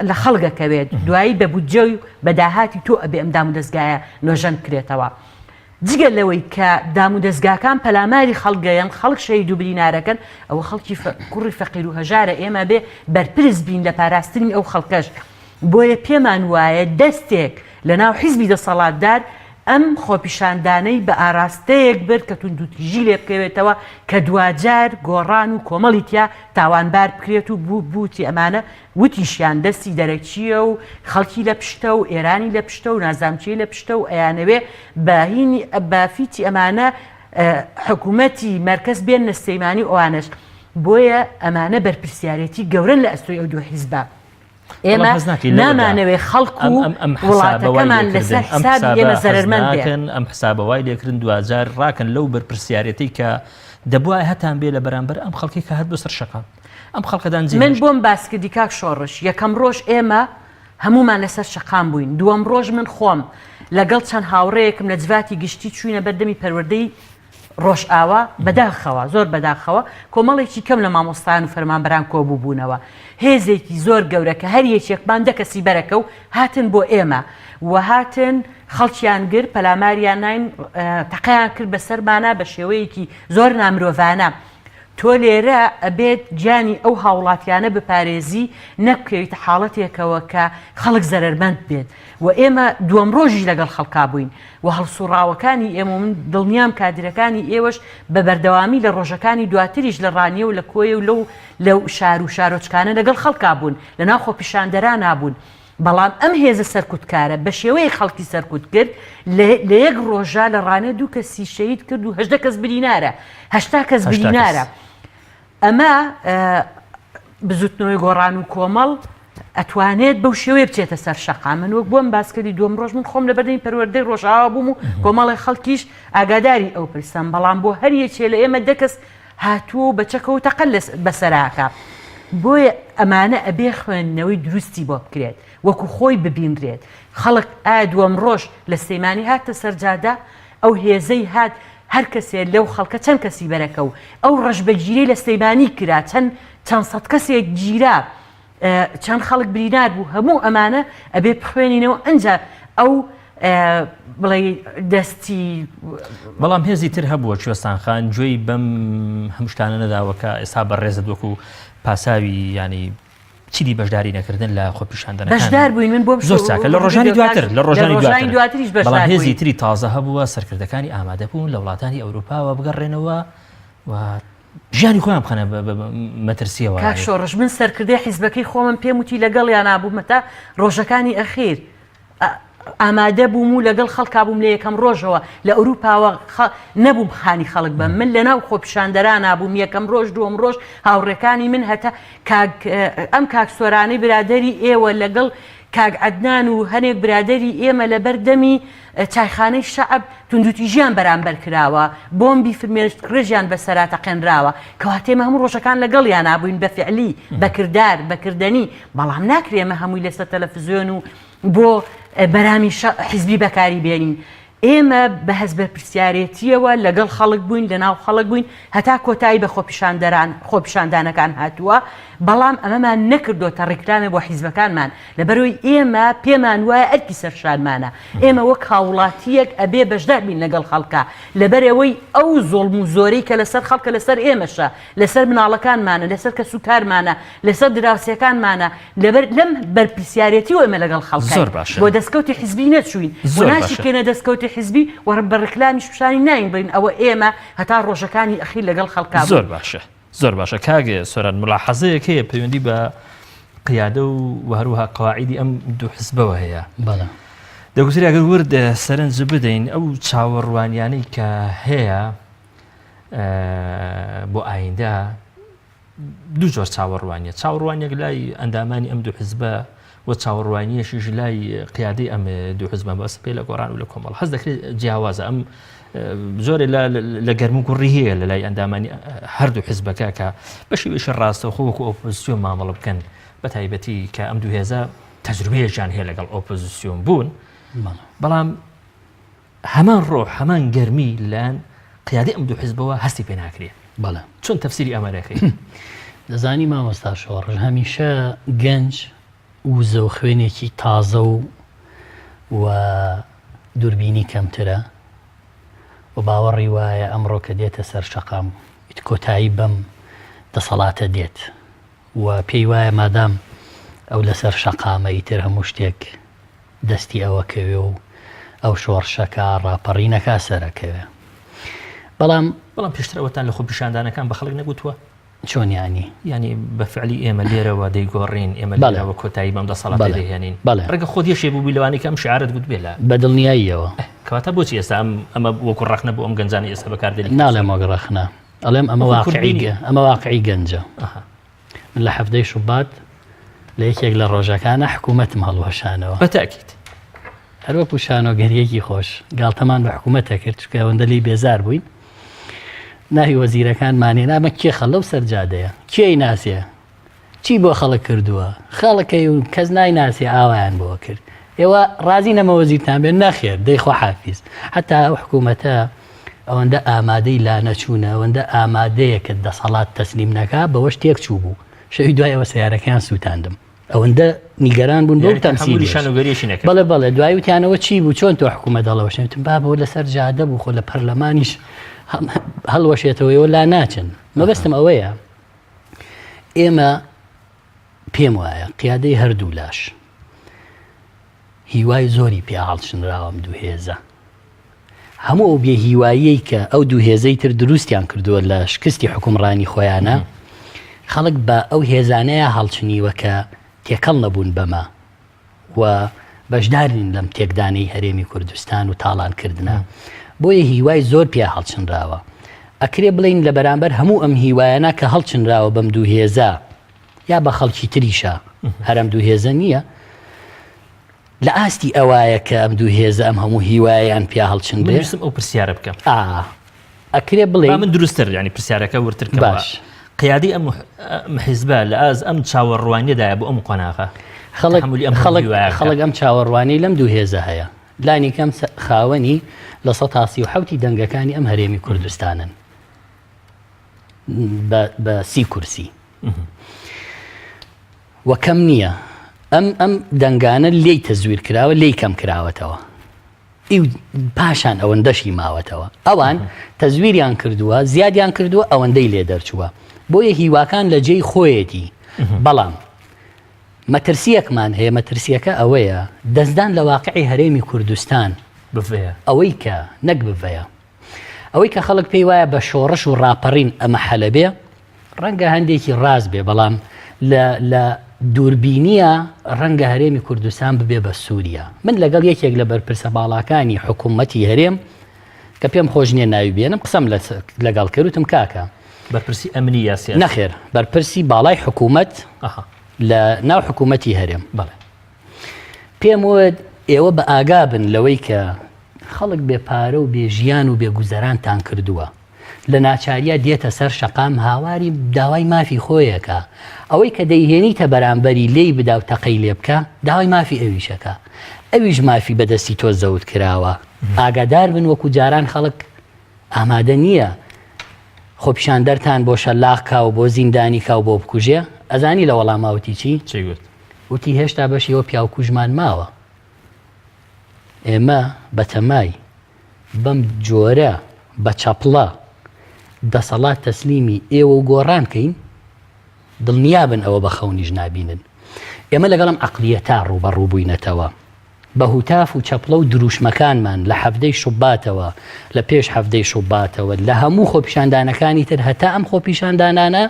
لە خەڵک ئەکەوێت دوایی بە بودجە و بە داهاتی تۆ ئەبێ ئەم دامودەزگایە نۆژەن بکرێتەوە. جگە لەوەی کە دامودەزگاکان پەلاماری خەڵگەیەن خەڵک شەهید و برینارەکەن ئەوە خەڵکی کوڕی فەقیر و هەژارە ئێمە بێ بەرپرس بین لە پاراستنی ئەو خەڵکەش بۆیە پێمان وایە دەستێک لەناو حیزبی دەسەڵاتدار ئەم خۆپیشاندانەی بە ئاراستەیەک برد کە توندوتیژی لێ بکەوێتەوە کە دواجار گۆڕان و کۆمەڵی تیا تاوانبار بکرێت و بوو بوتی ئەمانە وتیشیان دەستی دەرەکییە و خەڵکی لە پشتە و ئێرانی لە پشتە و نازانم کێی لە پشتە و ئەیانەوێ بە هینی بە فیتی ئەمانە حکوومەتی مەرکەز بێننە سلێمانی و ئەوانەش بۆیە ئەمانە بەرپرسیارێتی گەورەن لە ئەستۆی ئەو دوو حیزبە. ئێمە نامانەوێ خەڵک و وڵاتەکەمان لەسەر حسابی ئێمە زەرەرمەند بێ. ئەم حسابە وای لێکردن دواجار ڕاکەن لەو بەرپرسیارێتی کە دەبوایە هەتان بێ لە بەرامبەر ئەم خەڵکی کە هەر بۆ سەر شەقام ئەم خەڵکەدان جێ من بۆم باس کردی کاک شۆڕش یەکەم ڕۆژ ئێمە هەمومان لەسەر شەقام بووین دووەم ڕۆژ من خۆم لەگەڵ چەند هاوڕێیەکم لە جڤاتی گشتی چوینە بەردەمی پەروەردەی ڕۆژئاوا، بەداخەوە، زۆر بەداخەوە، کۆمەڵێکی کەم لە مامۆستایان و فەرمانبەران کۆبووبوونەوە. هێزێکی زۆر گەورە کە هەر یەکێکمان دە کەسی بەرەکەو هاتن بۆ ئێمە و هاتن خەڵکیان گرت، پەلاماریان ناین، تەقەیان کرد بەسەرمانا بە شێوەیەکی زۆر نامرۆڤانە. تۆ لێرە ئەبێت گیانی ئەو هاوڵاتیانە بپارێزی نەک بکەویتە حاڵەتێکەوە کە خەڵک زەرەرمەند بێت و ئێمە دووەم ڕۆژیش لەگەڵ خەڵکا بووین و هەڵسوڕاوەکانی ئێمە و من دڵنیام کادرەکانی ئێوەش بە بەردەوامی لە ڕۆژەکانی دواتریش لە ڕانیە و لە کۆیە و لەو لەو شار و شارۆچکانە لەگەڵ خەڵکا بوون لەناو خۆپیشاندەرانا بوون بەڵام ئەم هێزە سەرکوتکارە بە شێوەیەک خەڵکی سەرکوت کرد لە یەک ڕۆژا لە ڕانیە دوو کەسی شەهید کرد و 18 کەس برینارە 80 کەس برینارە ئەمە بزوتنەوەی گۆڕان و کۆمەڵ ئەتوانێت بەو شێوەیە بچێتە سەر شەقام من وەک بۆم باسکردی دووەم ڕۆژ من خۆم لە بەردەمی پەروەردەی ڕۆژئاوا بووم و کۆمەڵی خەڵکیش ئاگاداری ئەو پرسەم بەڵام بۆ هەر یەکێ لە ئێمە دە کەس هاتووە و بە چەکەوە تەقە بەسەراکە بۆیە ئەمانە ئەبێ خوێندنەوەی دروستی بۆ بکرێت وەکو خۆی ببینرێت خەڵک ئایا دووەم ڕۆژ لە سلێمانی هاتە سەرجادە ئەو هێزەی هات هەر کەسێ لەو خەڵکە چەند کەسی بەرەکە و ئەو ڕەشبەگیرەی لە سلێمانی کرا چەند چەند سەد کەسێک گیرا چەند خەڵک برینار بوو هەموو ئەمانە ئەبێ بخوێنینەوە ئەنجا ئەو بڵێ دەستی بەڵام هێزی تر هەبووە کوێستان خان گوێی بەم هەموو شتانە نەداوە کە ئێستا بە ڕێزت وەکو پاساوی ینی چیدی بەشداری نەکردن لە خۆپیشاندانەکان بەشدار بووین من بۆم زۆر چاکە لە ڕۆژانی دواتر لە ڕۆژانی دواتریش بەشدار بەڵام هێزی تری تازە هەبووە سەرکردەکانی ئامادە بوون لە وڵاتانی ئەوروپاوە بگەڕێنەوە و ژیانی خۆیان بخەنە مەترسیەوە. کاک شۆڕش من سەرکردەی حیزبەکەی خۆمم پێم وتی لەگەڵیانا بووم هەتا ڕۆژەکانی ئەخیر ئامادە بووم و لەگەڵ خەڵکا بووم لە یەکەم ڕۆژەوە لە ئەوروپاوە نەبووم خانی خەڵک بم من لەناو خۆپیشاندەرانا بووم یەکەم ڕۆژ دووەم ڕۆژ هاوڕێکانی من هەتا کاک ئەم کاک سۆرانەی برادەری ئێوە لەگەڵ کاک عەدنان و هەنێک برادەری ئێمە لەبەر دەمی چایخانەی شەعب توندوتیژیان بەرامبەر کراوە، بۆمبی فرمێسکڕێژیان بەسەرا تەقێنراوە، کەواتە ئێمە هەموو ڕۆژەکان لەگەڵیانا بووین بە فیعلی، بە کردار، بە کردەنی، بەڵام ناکرێ ئێمە هەمووی لەسەر تەلەفزیۆن و بۆ بەرامی حیزبی بەکاری بێنین. ئێمە بە هەست بەرپرسیارێتییەوە لەگەڵ خەڵک بووین، لەناو خەڵک بووین، هەتا کۆتایی بە خۆپیشاندەران، خۆپیشاندانەکان هاتووە، بەڵام ئەمەمان نەکردۆتە ڕیکلامێ بۆ حیزبەکانمان، لەبەرئەوەی ئێمە پێمان وایە ئەرکی سەرشانمانە، ئێمە وەک هاووڵاتییەک ئەبێ بەشدار بین لەگەڵ خەڵکا، لەبەرئەوەی ئەو زوڵم و زۆرەی کە لەسەر خەڵکە لەسەر ئێمەشە، لەسەر مناڵەکانمانە، لەسەر کەسوکارمانە، لەسەر دراوسێکانمانە، لەبەر لەم بەرپرسیارێتیەوە ئێمە لەگەڵ خەڵکاین، زۆر باشە. بۆ دەستکەوتی حیزبی نەچووین و زۆر باشە. ناشیکەینە دەستکەوتی حیزبی و بە ڕیکلامیش پیشانی ناین بڵێین ئەوە ئێمە هەتا ڕۆژەکانی ئەخیر لەگەڵ خەڵکا زۆر بووین. باشە. زۆر باشە کاک سۆران ملاحەزەیەک هەیە پەیوەندی بە قیادە و و هەروەها قەواعیدی ئەم دوو حزبەوە هەیە. بەڵێ. دەگوترێ ئەگەر ورد سەرنج بدەین ئەو چاوەڕوانیانەی کە هەیە. بۆ ئایندە دوو جۆر چاوەڕوانیە چاوەڕوانیەک لای ئەندامانی ئەم دوو حزبە و چاوەڕوانیەشیش لای قیادەی ئەم دوو حزبە بەس پێ لە گۆڕان و لە کۆمەڵ هەست دەکرێت جیاوازە ئەم زۆرێ لە گەرم و گوڕی هەیە لە لای ئەندامانی هەردوو حزبەکە کە بە شێوەیەکی ڕاستەوخۆ وەکو ئۆپۆزیسیۆن مامەڵە بکەن بە تایبەتی کە ئەم دوو هێزە تەجروبەیەکیان هەیە لەگەڵ ئۆپۆزیسیۆن بوون بەڵام هەمان ڕۆح هەمان گەرمی لەلایەن قیادەی ئەم دوو حزبەوە هەستی پێ ناکرێ. بەڵێ. چۆن تەفسیری ئەمە دەکەی؟ دەزانی مامۆستا شۆڕش هەمیشە گەنج وزە و خوێنێکی تازە و و دووربینی کەمترە و باوەڕی وایە ئەمڕۆ کە دێتە سەر شەقام کۆتایی بەم دەسەڵاتە دێت و پێی وایە مادام ئەو لەسەر شەقامە ئیتر هەموو شتێک دەستی ئەوە کەوێ و ئەو شۆڕشەکە ڕاپەڕینەکە سەرەکەوێ بەڵام بەڵام پێشتر ئەوەتان لە خۆپیشاندانەکان بە خەڵک نەگوتووە؟ چۆن یانی؟ یانی بە فعلی ئێمە لێرەوە دەیگۆڕین ئێمە لێرەوە کۆتایی بەم دەسەڵاتە دەهێنین ڕەنگە خۆت یەکێ بووبی لەوانەی کە ئەم شعارەت گوتبێ لە بە دڵنیاییەوە کەواتە بۆچی ئێستا ئەم ئەمە وەکو ڕەخنە بۆ ئەم گەنجانەی ئێستا بەکاردێنی؟ ناڵێم وەک ڕەخنە ئەڵێم ئەمە واقعی ئەمە واقعی گەنجە من لە حەفتەی شوبات لە یەکێک لە ڕۆژەکانە حکوومەتم هەڵوەشانەوە. بە تاکید. هەر وەکو شانۆگەرییەکی خۆش گاڵتەمان بە حکوومەت دەکرد، چونکە ئەوەندە لێی بێزار بووین. ناوی وەزیرەکانمان هێنا، ئەمە کێ خەڵ لەو سەر جادەیە؟ کێ ئەیناسێ؟ چی بۆ خەڵک کردووە؟ خەڵکەی و کەس نایناسێ ئاوایان بۆ کرد. ئێوە ڕازین ئەمە وەزیرتان بێت؟ نەخێر، دەی خواحافیز. حەتا ئەو حکوومەتە ئەوەندە ئامادەی لانەچوونە، ئەوەندە ئامادەیە کە دەسەڵات تەسلیم نەکا، بەوەش تێکچووبوو. شەوی دوای ئەوە سەیارەکەیان سووتاندم. ئەوەندە نیگەران بوون بەو تەمسیلیەش. بەڵێ بەڵێ، دوای وتیانەوە چی بوو، چۆن تۆ حکوومەت هەڵەوەشێنی؟ وتم بابە ئەوە لەسەر جادە بوو، خۆ لە پەرلەمانیش هەڵوەشێتەوە، ئێوە لاناچن. مەبەستم ئەوەیە ئێمە پێم وایە قیادەی هەردوو لاش هیوای زۆری پیا هەڵچنراوە ئەم دوو هێزە. هەموو ئەو بێ هیواییەی کە ئەو دوو هێزەی تر دروستیان کردووە لە شکستی حوکمڕانی خۆیانە، خەڵک بە ئەو هێزانەیە هەڵچنیوە کە تێکەڵ نەبوون بەمە و بەشدار نین لەم تێکدانەی هەرێمی کوردستان و تاڵانکردنە. بۆیە هیوای زۆر پیا هەڵچنراوە. ئەکرێ بڵێین لە بەرامبەر هەموو ئەم هیوایانە کە هەڵچنراوە بەم دوو هێزە، یا بە خەڵکی تریشە هەر ئەم دوو هێزە نییە لە ئاستی ئەوایە کە ئەم دوو هێزە ئەم هەموو هیوایان پیا هەڵچنرێ من ویستم ئەو پرسیارە بکەم ئا ئەکرێ بڵێ من دروستتر ینی پرسیارەکە ورتر کەم باش قیادی ئەم حیزبە لە ئاز ئەم چاوەڕوانیەدایە بۆ ئەم قۆناغە خەڵک خەڵک خەڵک ئەم چاوەڕوانی لەم دوو هێزە هەیە لانی کەم خاوەنی لە 1970 دەنگەکانی ئەم هەرێمی کوردستانن بە سی کورسی و کەم نییە ئەم ئەم دەنگانە لێی تەزویر کراوە لێی کەم کراوەتەوە پاشان ئەوەندەشی ماوەتەوە ئەوان تەزویریان کردووە زیادیان کردووە ئەوەندەی لێ دەرچووە بۆیە هیواکان لە جێی خۆیەتی بەڵام مەترسیەکمان هەیە مەترسیەکە ئەوەیە دەستدان لە واقعی هەرێمی کوردستان ئەوەی کە نەک بڤەیە ئەوەی کە خەڵک پێی وایە بە شۆڕش و ڕاپەڕین ئەمە حەلە بێ، ڕەنگە هەندێکی ڕاست بێ، بەڵام لە لە دووربینییە ڕەنگە هەرێمی کوردستان ببێ بە سووریا. من لەگەڵ یەکێک لە بەرپرسە باڵاکانی حکوومەتی هەرێم کە پێم خۆش نییە ناوی بێنم قسەم لەگەڵ کرد وتم کاکە بەرپرسی ئەمنی یا سیاسی؟ نەخێر بەرپرسی باڵای حکوومەت لە ناو حکوومەتی هەرێم. بەڵێ. پێم وت ئێوە بە ئاگا بن لەوەی کە خەڵک بێ پارە و بێ ژیان و بێ گوزەرانتان کردووە لە ناچاریا دێتە سەر شەقام هاواری داوای مافی خۆیەکە ئەوەی کە دەیهێنیتە بەرامبەری لێی بدا و تەقەی لێ بکە داوای مافی ئەویشەکە ئەویش مافی بەدەستی تۆ زەوت کراوە ئاگادار بن وەکو جاران خەڵک ئامادە نییە خۆپیشاندەرتان بۆ شەلاق کا و بۆ زیندانی کا و بۆ بکوژێ ئەزانی لە وەڵاما وتی چی؟ چی گوت؟ وتی هێشتا بەشی ئەوە پیاوکوژمان ماوە. ئێمە بەتەمای بەم جۆرە بە چەپڵە دەسەڵات تەسلیمی ئێوە و گۆڕان کەین؟ دڵنیابن ئەوە بە خەونیش نابینن. ئێمە لەگەڵ ئەم عەقڵیەتە ڕووبەڕوو بووینەتەوە. بە هوتاف و چەپڵە و درووشمەکانمان لە حەڤدەی شوباتەوە، لە پێش حەڤدەی شوباتەوە، لە هەموو خۆپیشاندانەکانی تر هەتا ئەم خۆپیشاندانانە،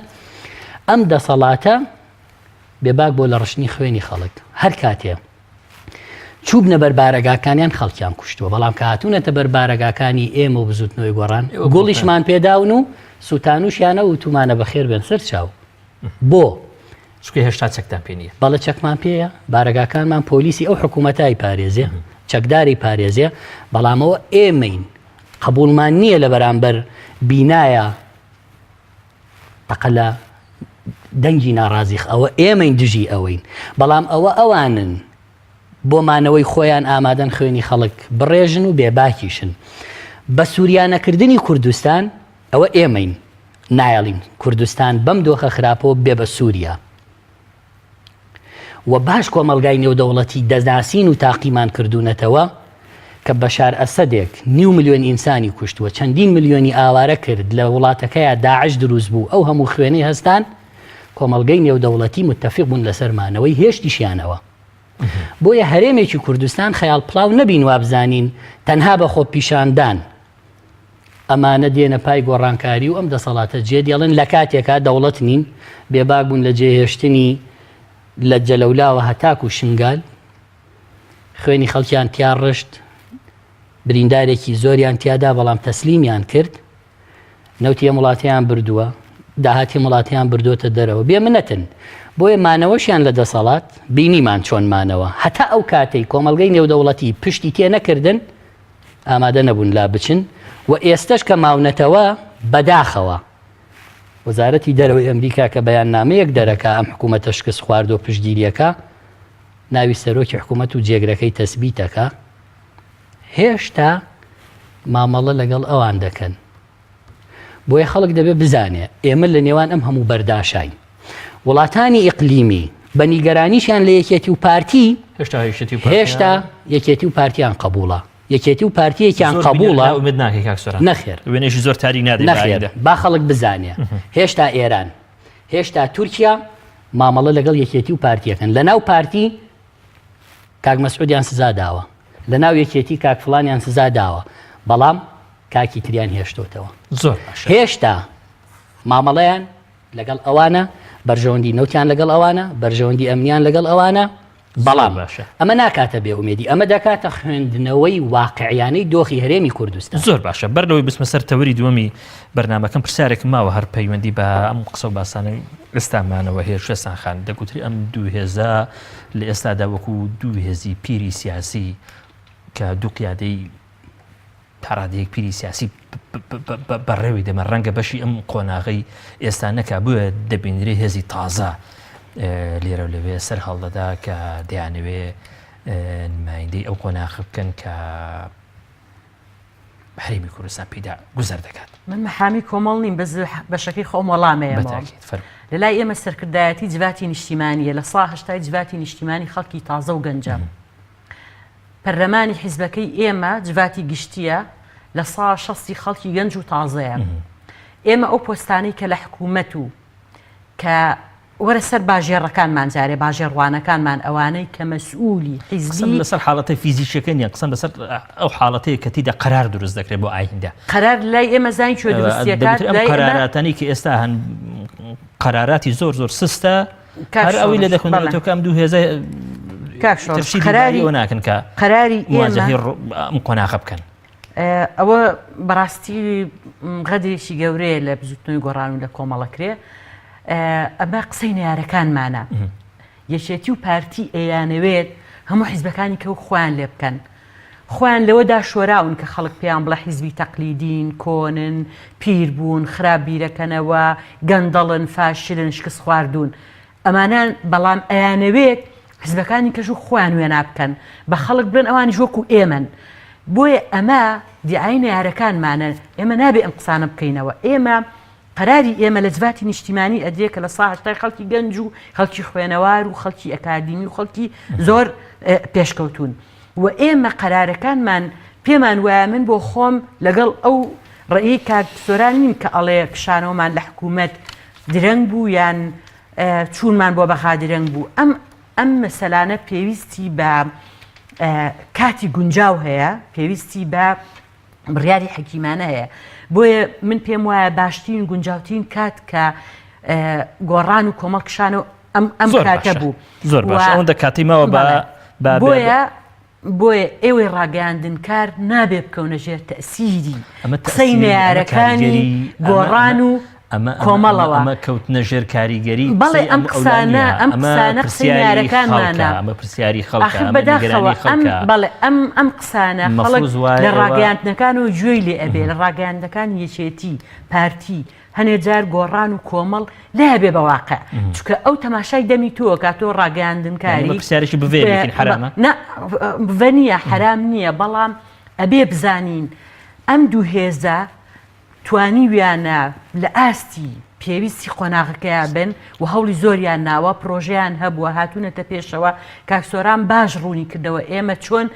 ئەم دەسەڵاتە بێباک بۆ لە ڕشتنی خوێنی خەڵک. هەر کاتێ. چووبنە بەر بارەگاکانیان خەڵکیان کوشتووە، بەڵام کە هاتوونەتە بەر بارەگاکانی ئێمە و بزووتنەوەی گۆڕان گوڵیشمان پێداون و سووتانوشیانە و وتومانە بەخێر بێن سەر چاو. بۆ؟ چونکە هێشتا چەکتان پێ نییە. بەڵێ چەکمان پێیە، بارەگاکانمان پۆلیسی ئەو حکوومەتە ئەیپارێزێ، چەکداری پارێزێ، بەڵام ئەوە ئێمەین قبووڵمان نییە لە بەرامبەر بینایە تەقە لە دەنگی ناڕازیخ ئەوە ئێمەین دژی ئەوەین، بەڵام ئەوە ئەوانن بۆ مانەوەی خۆیان ئامادەن خوێنی خەڵک بڕێژن و بێباکیشن بە سوریانەکردنی کوردستان، ئەوە ئێمەین نایەڵین کوردستان بەم دۆخە خراپەوە بێ بە سوریا و باش کۆمەڵگای نێودەوڵەتی دەناسین و تاقیمان کردوونەتەوە کە بەشار ئەسەدێک نیو ملیۆن ئینسانی کوشتووە چەندین ملیۆنی ئاوارە کرد لە وڵاتەکەیا داعش دروست بوو ئەو هەموو خوێنەی هەستان کۆمەڵگەی نێودەوڵەتی متەفق بوون لەسەر مانەوەی هێشتیشیانەوە بۆیە هەرێمێکی کوردستان خەیاڵ پڵاو نەبین وابزانین تەنها بە خۆپیشاندان ئەمانە دێنە پای گۆڕانکاری و ئەم دەسەڵاتە جێ دێڵن لە کاتێکا دەوڵەت نین، بێباک بوون لە جێهێشتنی لە جەلەولاوە هەتاکو شنگال، خوێنی خەڵکیان تیا ڕشت، بریندارێکی زۆریان تیادا بەڵام تەسلیمیان کرد، نەوتی ئەم وڵاتەیان بردووە، داهاتی ئەم وڵاتەیان بردۆتە دەرەوە، بێ منەتن. بۆیە مانەوەشیان لە دەسەڵات، بینیمان چۆن مانەوە، هەتا ئەو کاتەی کۆمەڵگەی نێودەوڵەتی پشتی تێ نەکردن، ئامادە نەبوون لا بچن و ئێستەش کە ماونەتەوە بەداخەوە وەزارەتی دەرەوەی ئەمریکا کە بەیاننامەیەک دەرەکا ئەم حکوومەتە شکست خواردووە پشتگیریەکە ناوی سەرۆکی حکوومەت و جێگرەکەی تەسبیتەکە هێشتا مامەڵە لەگەڵ ئەوان دەکەن بۆیە خەڵک دەبێت بزانێ ئێمە لە نێوان ئەم هەموو بەرداشاین. وڵاتانی ئیقلیمی بە نیگەرانیشیان لە یەکێتی و پارتی هێشتا یەکێتی و پارتیان قبوڵە یەکێتی و پارتیەکیان قبوڵە ئومێد ناکەی کاک سۆران نەخێر وێنەیەکی زۆر تاریک نادەی بە نەخێر ئایندە. با خەڵک بزانێ هێشتا ئێران هێشتا تورکیا مامەڵە لەگەڵ یەکێتی و پارتیەکەن لەناو پارتی کاک مەسعودیان سزا داوە لەناو یەکێتی کاک فڵانیان سزا داوە بەڵام کاکی تریان هێشتۆتەوە زۆر باشە هێشتا مامەڵەیان لەگەڵ ئەوانە بەرژەوەندی نەوتیان لەگەڵ ئەوانە بەرژەوەندی ئەمنیان لەگەڵ ئەوانە بەڵام باشە. ئەمە ناکاتە بێ ئومێدی ئەمە دەکاتە خوێندنەوەی واقعیانەی دۆخی هەرێمی کوردستان. زۆر باشە بەر لەوەی بچمە سەر تەوەری دووەمی بەرنامەکەم پرسیارێکم ماوە هەر پەیوەندی بە ئەم قسە و باسانەی ئێستامانەوە هەیە شێسان خان دەگوتری ئەم دوو هێزە لە ئێستادا وەکو دوو هێزی پیری سیاسی کە دوو قیادەی تا ڕادەیەک پیری سیاسی بەڕێوی دەمە ڕەنگە بەشی ئەم قۆناغەی ئێستا نەکا بۆیە دەبینرێ هێزی تازە لێرە و لەوێ سەر هەڵدەدا کە دەیانەوێ نمایندەی ئەو قۆناغە بکەن کە هەرێمی کوردستان پێدا گوزەر دەکات. من محامی کۆمەڵ نیم بەس بەشەکەی خۆم وەڵامەیەمەوە. لە لای ئێمە سەرکردایەتی جڤاتی نیشتیمانیە لە سا هەشتای جڤاتی نیشتیمانی خەڵکی تازە و گەنجە. پەرلەمانی حیزبەکەی ئێمە جڤاتی گشتیە لە سا شەستی خەڵکی گەنج و تازەیە. ئێمە ئەو پۆستانەی کە لە حکوومەت و کە وەرە سەر باژێڕەکانمان جارێ باژێڕوانەکانمان ئەوانەی کە مەسئولی حیزبی قسەم لەسەر حاڵەتە فیزیکیەکە نیە قسەم لەسەر ئەو حاڵەتەیە کە تیدا قەرار دروست دەکرێت بۆ ئایندە. قەرار لای ئێمە زین کوێ دروستیەکات ئەم قەراراتانی کە ئێستا هەن قەراراتی زۆر زۆر سستە هەر ئەوەی لە دەخوێنێتەوە کە ئەم دوو هێزە قەراری ناکەن کە قەراری ئەم قۆناغە بکەن. ئەوە بەڕاستی غەدرێکی گەورەیە لە بزوتنەوەی گۆڕان و لە کۆمەڵەکرێ ئەمە قسەی نارەکانمانە یەکێتی و پارتی ئەیانەوێت هەموو حیزبەکانی کە و خۆیان لێ بکەن خۆیان لەوەدا شۆراون کە خەڵک پێیان بڵێ حیزبی تەقلیدین، کۆنن، پیر بوون، خراپ بیرەکەنەوە، گەندەڵن، فاشلن، شکستخواردوون. ئەمانە بەڵام ئەیانەوێت حیزبەکانی کەش و خۆیان وێنا بکەن، بە خەڵک بڵێن ئەوانیش وەکو ئێمەن. بۆیە ئەمە دیعای نەیارەکانمانە، ئێمە نابێ ئەم قسانە بکەینەوە. ئێمە قەراری ئێمە لە جڤاتی نیشتیمانی ئەدرێ کە لە سا هەشتای خەڵکی گەنج و خەڵکی خوێنەوار و خەڵکی ئەکادیمی و خەڵکی زۆر پێشکەوتوون و ئێمە قەرارەکانمان پێمان وایە من بۆ خۆم لەگەڵ ئەو ڕێی کاک سۆران نیم کە ئەڵێ کشانەوەمان لە حکوومەت درەنگ بوو یان چوونمان بۆ بەغا درەنگ بوو ئەم ئەم مەسەلانە پێویستی بە کاتی گونجاو هەیە پێویستی بە بڕیاری حەکیمانە هەیە بۆیە من پێم وایە باشترین گونجاوترین کات کە گۆڕان و کۆمەڵ کشان و ئەم ئەم کاتە بوو زۆر باش ئەوەندە کاتی ماوە بە بۆیە. بۆیە ئێوەی ڕاگەیاندنکار نابێ بکەونە ژێر تەئسیری قسەی نەیارەکانی گۆڕان و کۆمەڵەوە. ئەمە کەوتنە ژێر کاریگەری بەڵێ ئەم قسانە ئەم قسانە قسەی نەیارەکانمانە. ئەمە پرسیاری خەڵکە ئاخر بەداخەوە ئەم بەڵێ ئەم ئەم قسانە خەڵک لە ڕاگەیاندنەکانەوە گوێی لێ ئەبێ لە ڕاگەیاندنەکانی یەکێتی پارتی هەنێ جار گۆڕان و کۆمەڵ نابێ بە واقع چونکە ئەو تەماشای دەمی تۆ کە تۆ ڕاگەیاندنکاری پرسیارێکی بڤێ حرامە نا بڤە نییە حرام نییە بەڵام ئەبێ بزانین ئەم دوو هێزە توانیویانە لە ئاستی پێویستی قۆناغەکەیان بن و هەوڵی زۆریان ناوە پرۆژیان هەبووە هاتوونەتە پێشەوە کاک سۆران باش ڕوونی کردەوە ئێمە چۆن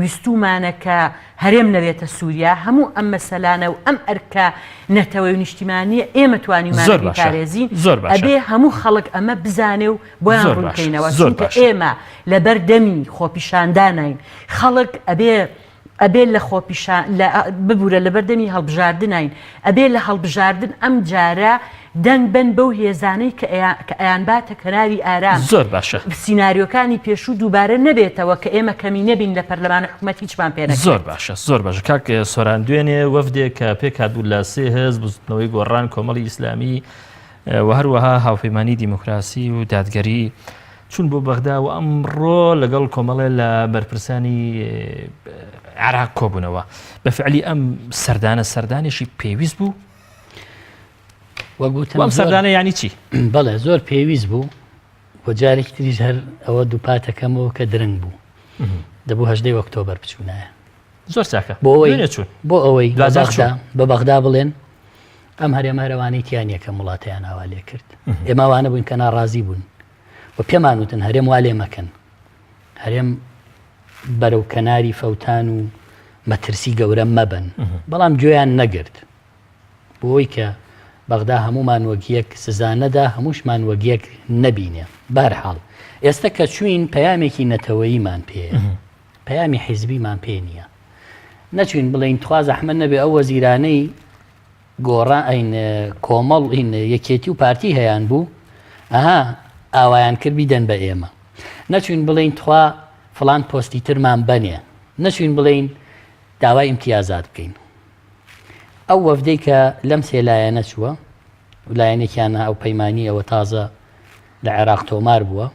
ویستومانە کە هەرێم نەبێتە سوریا، هەموو ئەم مەسەلانە و ئەم ئەرکە نەتەوەی و نیشتیمانیە ئێمە توانیومانە زۆر باشە بیپارێزین، زۆر باشە. ئەبێ هەموو خەڵک ئەمە بزانێ و بۆیان زۆر ڕوون باشە بکەینەوە، زۆر چونکە باشە. ئێمە لەبەر دەمی خۆپیشانداناین، خەڵک ئەبێ ئەبێ لە خۆپیشان لە ببورە لەبەر دەمی هەڵبژاردناین، ئەبێ لە هەڵبژاردن ئەم جارە دەنگ بەن بەو هێزانەی کە کە ئەیانباتە کەناری ئارام. زۆر باشە. سیناریۆکانی پێشوو دووبارە نەبێتەوە کە ئێمە کەمینە بین لە پەرلەمان و حکومەت هیچمان پێ نەکرێت. زۆر باشە زۆر باشە کاک سۆران دوێنێ وەفدێک کە پێکهاتبوو لە سێ هێز بزوتنەوەی گۆڕان کۆمەڵی ئیسلامی و هەروەها هاوپەیمانی دیموکراسی و دادگەری چون بۆ بەغدا و ئەمڕۆ لەگەڵ کۆمەڵێ لە بەرپرسانی عێراق کۆبوونەوە بە فعلی ئەم سەردانە سەردانێکی پێویست بوو وەک وتم ئەم سەردانە یانی چی؟ بەڵێ زۆر پێویست بوو و جارێکی تریش هەر ئەوە دووپاتەکەمەوە کە درەنگ بوو دەبوو هەژدەی ئۆکتۆبەر بچوونایە زۆر چاکە بۆ ئەوەی دوێنێ چوون بۆ ئەوەی بە دواجار بەغدا چوون. بە بەغدا بڵێن ئەم هەرێمە هەرەوانەی تیا نییە کە وڵاتیان ئاوا لێ کرد ئێمە ئەوانە بووین کە ناڕازی بوون و پێمان وتن هەرێم وا لێ مەکەن هەرێم بەرەو کەناری فەوتان و مەترسی گەورە مەبەن بەڵام گوێیان نەگرت بۆی کە بەغدا هەموومان وەک یەک سزا نەدا، هەمووشمان وەک یەک نەبینێ. بەهەرحاڵ ئێستە کە چووین پەیامێکی نەتەوەییمان پێیە، پەیامی حیزبیمان پێ نییە. نەچووین بڵێین تخوا زەحمەت نەبێ ئەو وەزیرانەی گۆڕان ئەین کۆمەڵ ئین یەکێتی و پارتی هەیان بوو ئەها ئاوایان کرد بیدەن بە ئێمە. نەچووین بڵێین تخوا فڵان پۆستی ترمان بەنێ. نەچووین بڵێین داوای ئیمتیازات بکەین. ئەو وەفدەی کە لەم سێ لایەنە چووە و لایەنێکیان ئەو پەیمانی ئەوە تازە لە عێراق تۆمار بووە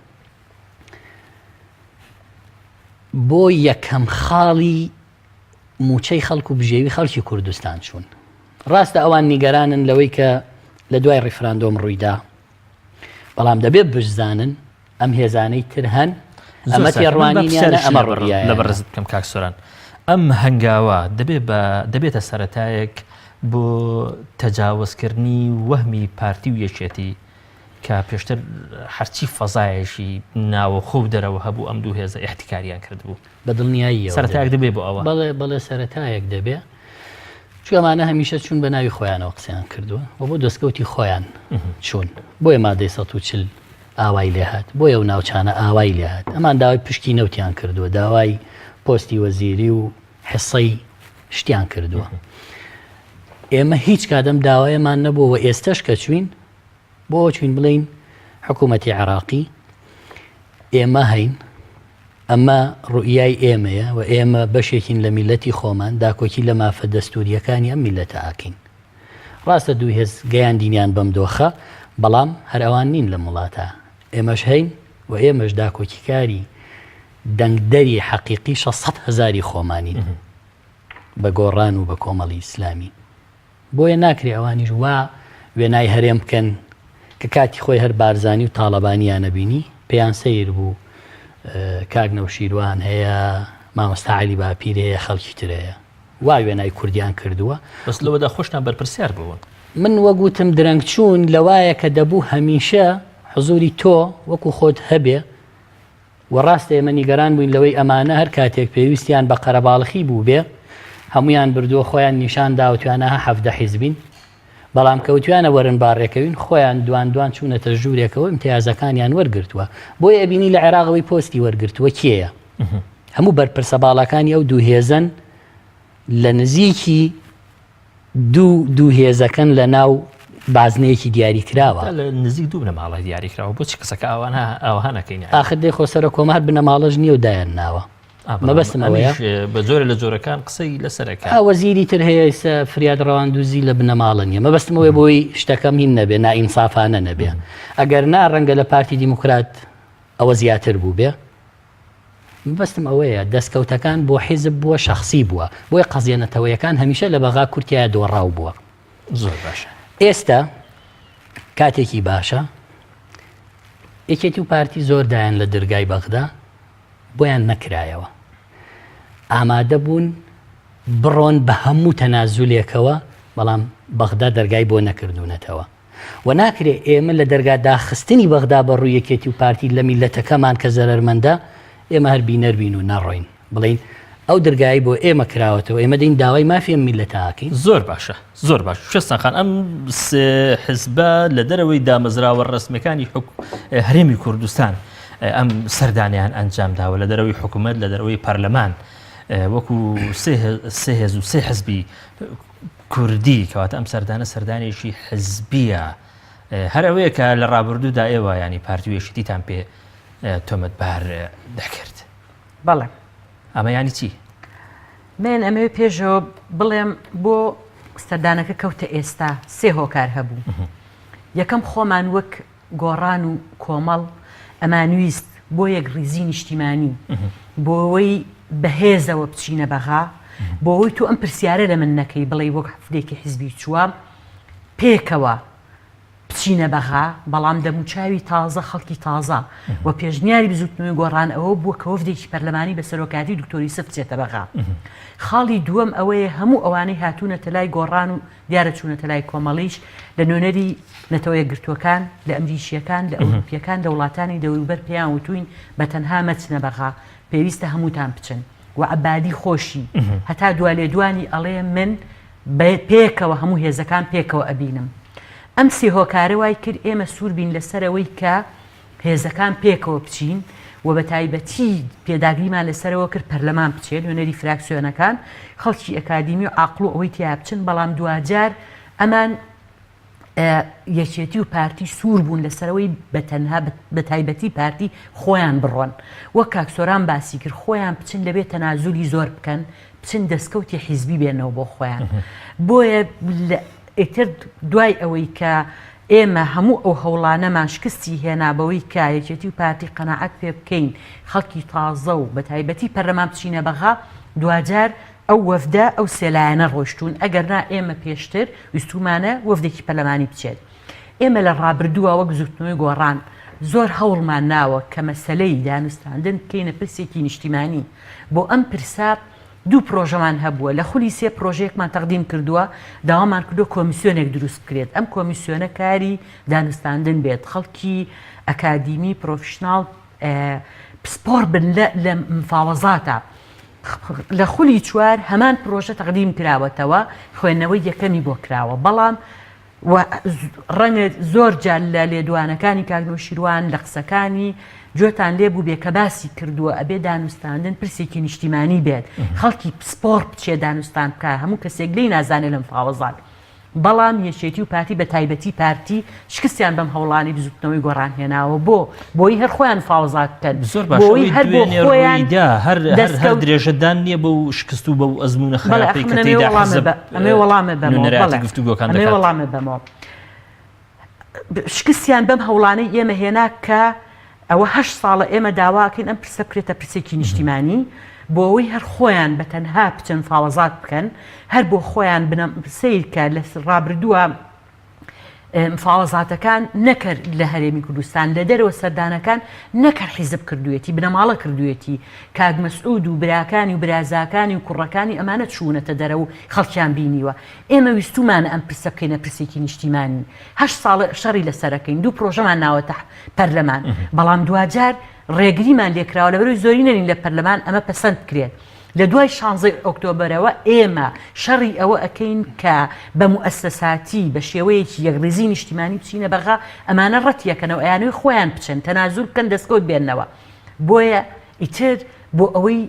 بۆ یەکەم خاڵی موچەی خەڵک و بژێوی خەڵکی کوردستان چوون ڕاستە ئەوان نیگەرانن لەوەی کە لە دوای ڕیفراندۆم ڕوویدا بەڵام دەبێت بشزانن ئەم هێزانەی تر هەن ئەمە تێڕوانینیانە ئەمە ڕوئیایانە. لە بەڕێزت بکەم کاک سۆران ئەم هەنگاوە دەبێ بە دەبێتە سەرەتایەک بۆ تەجاوزکردنی وەهمی پارتی و یەکێتی کە پێشتر هەرچی فەزایەکی ناوەخۆ و دەرەوە هەبوو ئەم دوو هێزە ئیحتیکاریان کردبوو. بە دڵنیاییەوە سەرەتایەک دەبێ بۆ ئەوە. بەڵێ بەڵێ سەرەتایەک دەبێ. چونکە ئەمانە هەمیشە چوون بە ناوی خۆیانەوە قسەیان کردووە و بۆ دەستکەوتی خۆیان چوون. بۆیە مادەی 140 ئاوای لێهات، بۆیە ئەو ناوچانە ئاوای لێهات. ئەمان داوای پشکی نەوتیان کردووە، داوای پۆستی وەزیری و حسەی شتیان کردووە. ئێمە هیچ کات ئەم داوایەمان نەبووە و ئێستەش کە چووین بۆ ئەوە چووین بڵێین حکوومەتی عێراقی ئێمە هەین، ئەمە ڕوئیای ئێمەیە و ئێمە بەشێکین لە میللەتی خۆمان، داکۆکی لە مافە دەستوورییەکانی ئەم میللەتە ئاکەین. ڕاستە دوو هێز گەیاندینیان بەم دۆخە، بەڵام هەر ئەوان نین لەم وڵاتە، ئێمەش هەین و ئێمەش داکۆکیکاری دەنگدەری حەقیقی 600 هەزاری خۆمانین بە گۆڕان و بە کۆمەڵی ئیسلامی. بۆیە ناکرێ ئەوانیش وا وێنای هەرێم بکەن کە کاتی خۆی هەر بارزانی و تاڵەبانیان ئەبینی پێیان سەیر بوو کاک نەوشیروان هەیە مامۆستا عەلی باپیر هەیە خەڵکی تر هەیە وا وێنای کوردیان کردووە. بەس لەوەدا خۆشتان بەرپرسیار بوون. من وەک وتم درەنگ چوون لەوایە کە دەبوو هەمیشە حزوری تۆ وەکو خۆت هەبێ وە ڕاستە ئێمە نیگەران بووین لەوەی ئەمانە هەر کاتێک پێویستیان بە قەرەباڵخی بووبێ هەموویان بردووە خۆیان نیشان داوە تویانە ها 17 حیزبین بەڵام کە وتویانە وەرن با ڕێکەوین خۆیان دوان دوان چوونەتە ژوورێکەوە ئیمتیازەکانیان وەرگرتووە بۆیە ئەبینی لە عێراق ئەوەی پۆستی وەرگرتووە کێیە هەموو بەرپرسە باڵاکانی ئەو دوو هێزەن لە نزیکی دوو دوو هێزەکەن لە ناو بازنەیەکی دیاری کراوە. لە نزیک دوو بنەماڵە دیاری کراوە بۆچی قسەکە ئاوانە ئاوها نەکەین ئاخر دەی خۆ سەرۆک کۆمار بنەماڵەش نییە و دایان ناوە. مەبەستم ئەوەیە بە جۆرە لە جۆرەکان قسەی لەسەرەکە وەزیری تر هەیە ئێستا فریاد ڕەواندوزی لە بنەماڵە نییە مەبەستم ئەوەیە بۆی شتەکەم هین نەبێ نائینسافانە نەبێ ئەگەر نا ڕەنگە لە پارتی دیموکرات ئەوە زیاتر بوو بێ مەبەستم ئەوەیە دەستکەوتەکان بۆ حیزب بووە شخصی بووە بۆیە قەزیە نەتەوەیەکان هەمیشە لە بەغا کورتیایە دۆڕاو بووە زۆر باشە ئێستا کاتێکی باشە یەکێتی و پارتی زۆر دایان لە دەرگای بەغدا بۆیان نەکرایەوە. ئامادە بوون بڕۆن بە هەموو تەنازولێکەوە، بەڵام بەغدا دەرگای بۆ نەکردوونەتەوە. و ناکرێ ئێمە لە دەرگا داخستنی بەغدا بە ڕووی یەکێتی و پارتی لە میللەتەکەمان کە زەرەرمەندە، ئێمە هەر بینەر بین و نەڕۆین. بڵێین ئەو درگایەی بۆ ئێمە کراوەتەوە ئێمە دێین داوای مافی ئەم میللەتە ئەکەین. زۆر باشە زۆر باش کوێستان خان ئەم سێ حزبە لە دەرەوەی دامەزراوە ڕەسمیەکانی هەرێمی کوردستان ئەم سەردانیان ئەنجام داوە لە دەرەوەی حکوومەت لە دەرەوەی پەرلەمان وەکو سێ هێز و سێ حزبی کوردی کەواتە ئەم سەردانە سەردانێکی حزبیە هەر ئەوەیە کە لە ڕابردوودا ئێوە ینی پارتی و یەکێتیتان پێ تۆمەتبار دەکرد. بەڵێ. ئەمە یانی چی؟ من ئەمەوێ پێشەوە بڵێم بۆ سەردانەکە کەوتە ئێستا سێ هۆکار هەبوو. یەکەم خۆمان وەک گۆڕان و کۆمەڵ ئەمانویست بۆ یەکڕیزی نیشتیمانی بۆ ئەوەی بەهێزەوە بچینە بەغا بۆ ئەوەی تۆ ئەم پرسیارە لە من نەکەی بڵێی وەک حفدێکی حزبی چووە پێکەوە بچینە بەغا، بەڵام دەموچاوی تازە، خەڵکی تازە و پێشنیاری بزووتنەوەی گۆڕان ئەوە بووە کە وەفدێکی پەرلەمانی بە سەرۆکایەتی دکتۆر یوسف بچێتە بەغا. خاڵی دووەم ئەوەیە هەموو ئەوانەی هاتوونەتە لای گۆڕان و دیارە چوونەتە لای کۆمەڵیش لە نوێنەری نەتەوە یەکگرتووەکان، لە ئەمریکییەکان، لە ئەوروپییەکان، لە وڵاتانی دەوروبەر پێیان وتووین بە تەنها مەچنە بەغا، پێویستە هەمووتان بچن و عەبادی خۆشی هەتا دوا لێدوانی ئەڵێ من پێکەوە هەموو هێزەکان پێکەوە ئەبینم. ئەم سێ هۆکارە وای کرد ئێمە سوور بین لەسەر ئەوەی کە هێزەکان پێکەوە بچین و بە تایبەتی پێداگریمان لەسەرەوە کرد پەرلەمان بچێت، نوێنەری فراکسیۆنەکان، خەڵکی ئەکادیمی و عاقڵ و ئەوەی تیا بچن، بەڵام دواجار ئەمان یەکێتی و پارتی سوور بوون لەسەرەوەی بە تەنها بە تایبەتی پارتی خۆیان بڕۆن وەک کاک سۆران باسی کرد خۆیان بچن دەبێت تەنازولی زۆر بکەن بچن دەستکەوتی حیزبی بێنەوە بۆ خۆیان بۆیە ئیتر دوای ئەوەی کە ئێمە هەموو ئەو هەوڵانەمان شکستی هێنا بەوەی کە یەکێتی و پارتی قەناعەت پێ بکەین خەڵکی تازە و بە تایبەتی پەرلەمان بچینە بەغا دواجار ئەو وەفدە ئەو سێ لایەنە ڕۆیشتوون ئەگەرنا ئێمە پێشتر ویستومانە وەفدێکی پەرلەمانی بچێت ئێمە لە ڕابردووە وەک بزوتنەوەی گۆڕان زۆر هەوڵمان ناوە کە مەسەلەی دانوستاندن بکەینە پرسێکی نیشتیمانی بۆ ئەم پرسە دوو پرۆژەمان هەبووە لە خولی سێ پرۆژەیەکمان تەقدیم کردووە داوامان کردووە کۆمیسیۆنێک دروست بکرێت ئەم کۆمیسیۆنە کاری دانوستاندن بێت خەڵکی ئەکادیمی پرۆفیشناڵ پسپۆڕ بن لە مفاوەزاتە لە خولی چوار هەمان پرۆژە تەقدیم کراوەتەوە خوێندنەوەی یەکەمی بۆ کراوە بەڵام و ڕەنگە زۆر جار لە لێدوانەکانی کاک نەوشیروان لە قسەکانی گوێتان لێ بووبێ کە باسی کردووە ئەبێ دانوستاندن پرسێکی نیشتیمانی بێت خەڵکی پسپۆڕ بچێ دانوستان بکە هەموو کەسێک لێی نازانێ لە مفاوەزات بەڵام یەکێتی و پارتی بە تایبەتی پارتی شکستیان بەم هەوڵانی بزوتنەوەی گۆڕان هێناوە بۆ بۆی هەر خۆیان فاوزات بکەن زۆر باش بۆی هەر بۆ خۆیان هەر هەر درێژەدان نییە بۆ شکست و بەو ئەزمونە خراپەی کە تێیدا حزب ئەمێ وەڵامە بەمەوە نوێنەرایەتی گفتوگۆکان ئەمێ دەکات. وەڵامە بەمەوە شکستیان بەم هەوڵانەی ئێمە هێنا کە ئەوە هەشت ساڵە ئێمە داواکەین ئەم پرسە بکرێتە پرسێکی نیشتیمانی بۆ ئەوەی هەر خۆیان بە تەنها بچن فاوەزات بکەن هەر بۆ خۆیان بنەم سەیر کە لە ڕابردووە مفاوەزاتەکان نەکەر لە هەرێمی کوردستان لە دەرەوە سەردانەکان نەکەر حیزب کردوێتی بنەماڵە کردوێتی کاک مەسعود و براکانی و برازاکانی و کوڕەکانی ئەمانە چوونەتە دەرە و خەڵکیان بینیوە ئێمە ویستومانە ئەم پرسە بکەینە پرسێکی نیشتیمانی هەشت ساڵە شەڕی لەسەرەکەین دوو پرۆژەمان ناوەتە پەرلەمان بەڵام دواجار ڕێگریمان لێکراوە لەبەرەوەی زۆری نەنین لە پەرلەمان ئەمە پەسەند بکرێت لە دوای شانزەی ئۆکتۆبەرەوە ئێمە شەڕی ئەوە ئەکەین کە بە موئەسەساتی بە شێوەیەکی یەکڕیزی نیشتیمانی بچینە بەغا، ئەمانە ڕەتیەکەنەوە ئەیانەوێ خۆیان بچن تەنازول بکەن دەستکەوت بێننەوە بۆیە ئیتر بۆ ئەوەی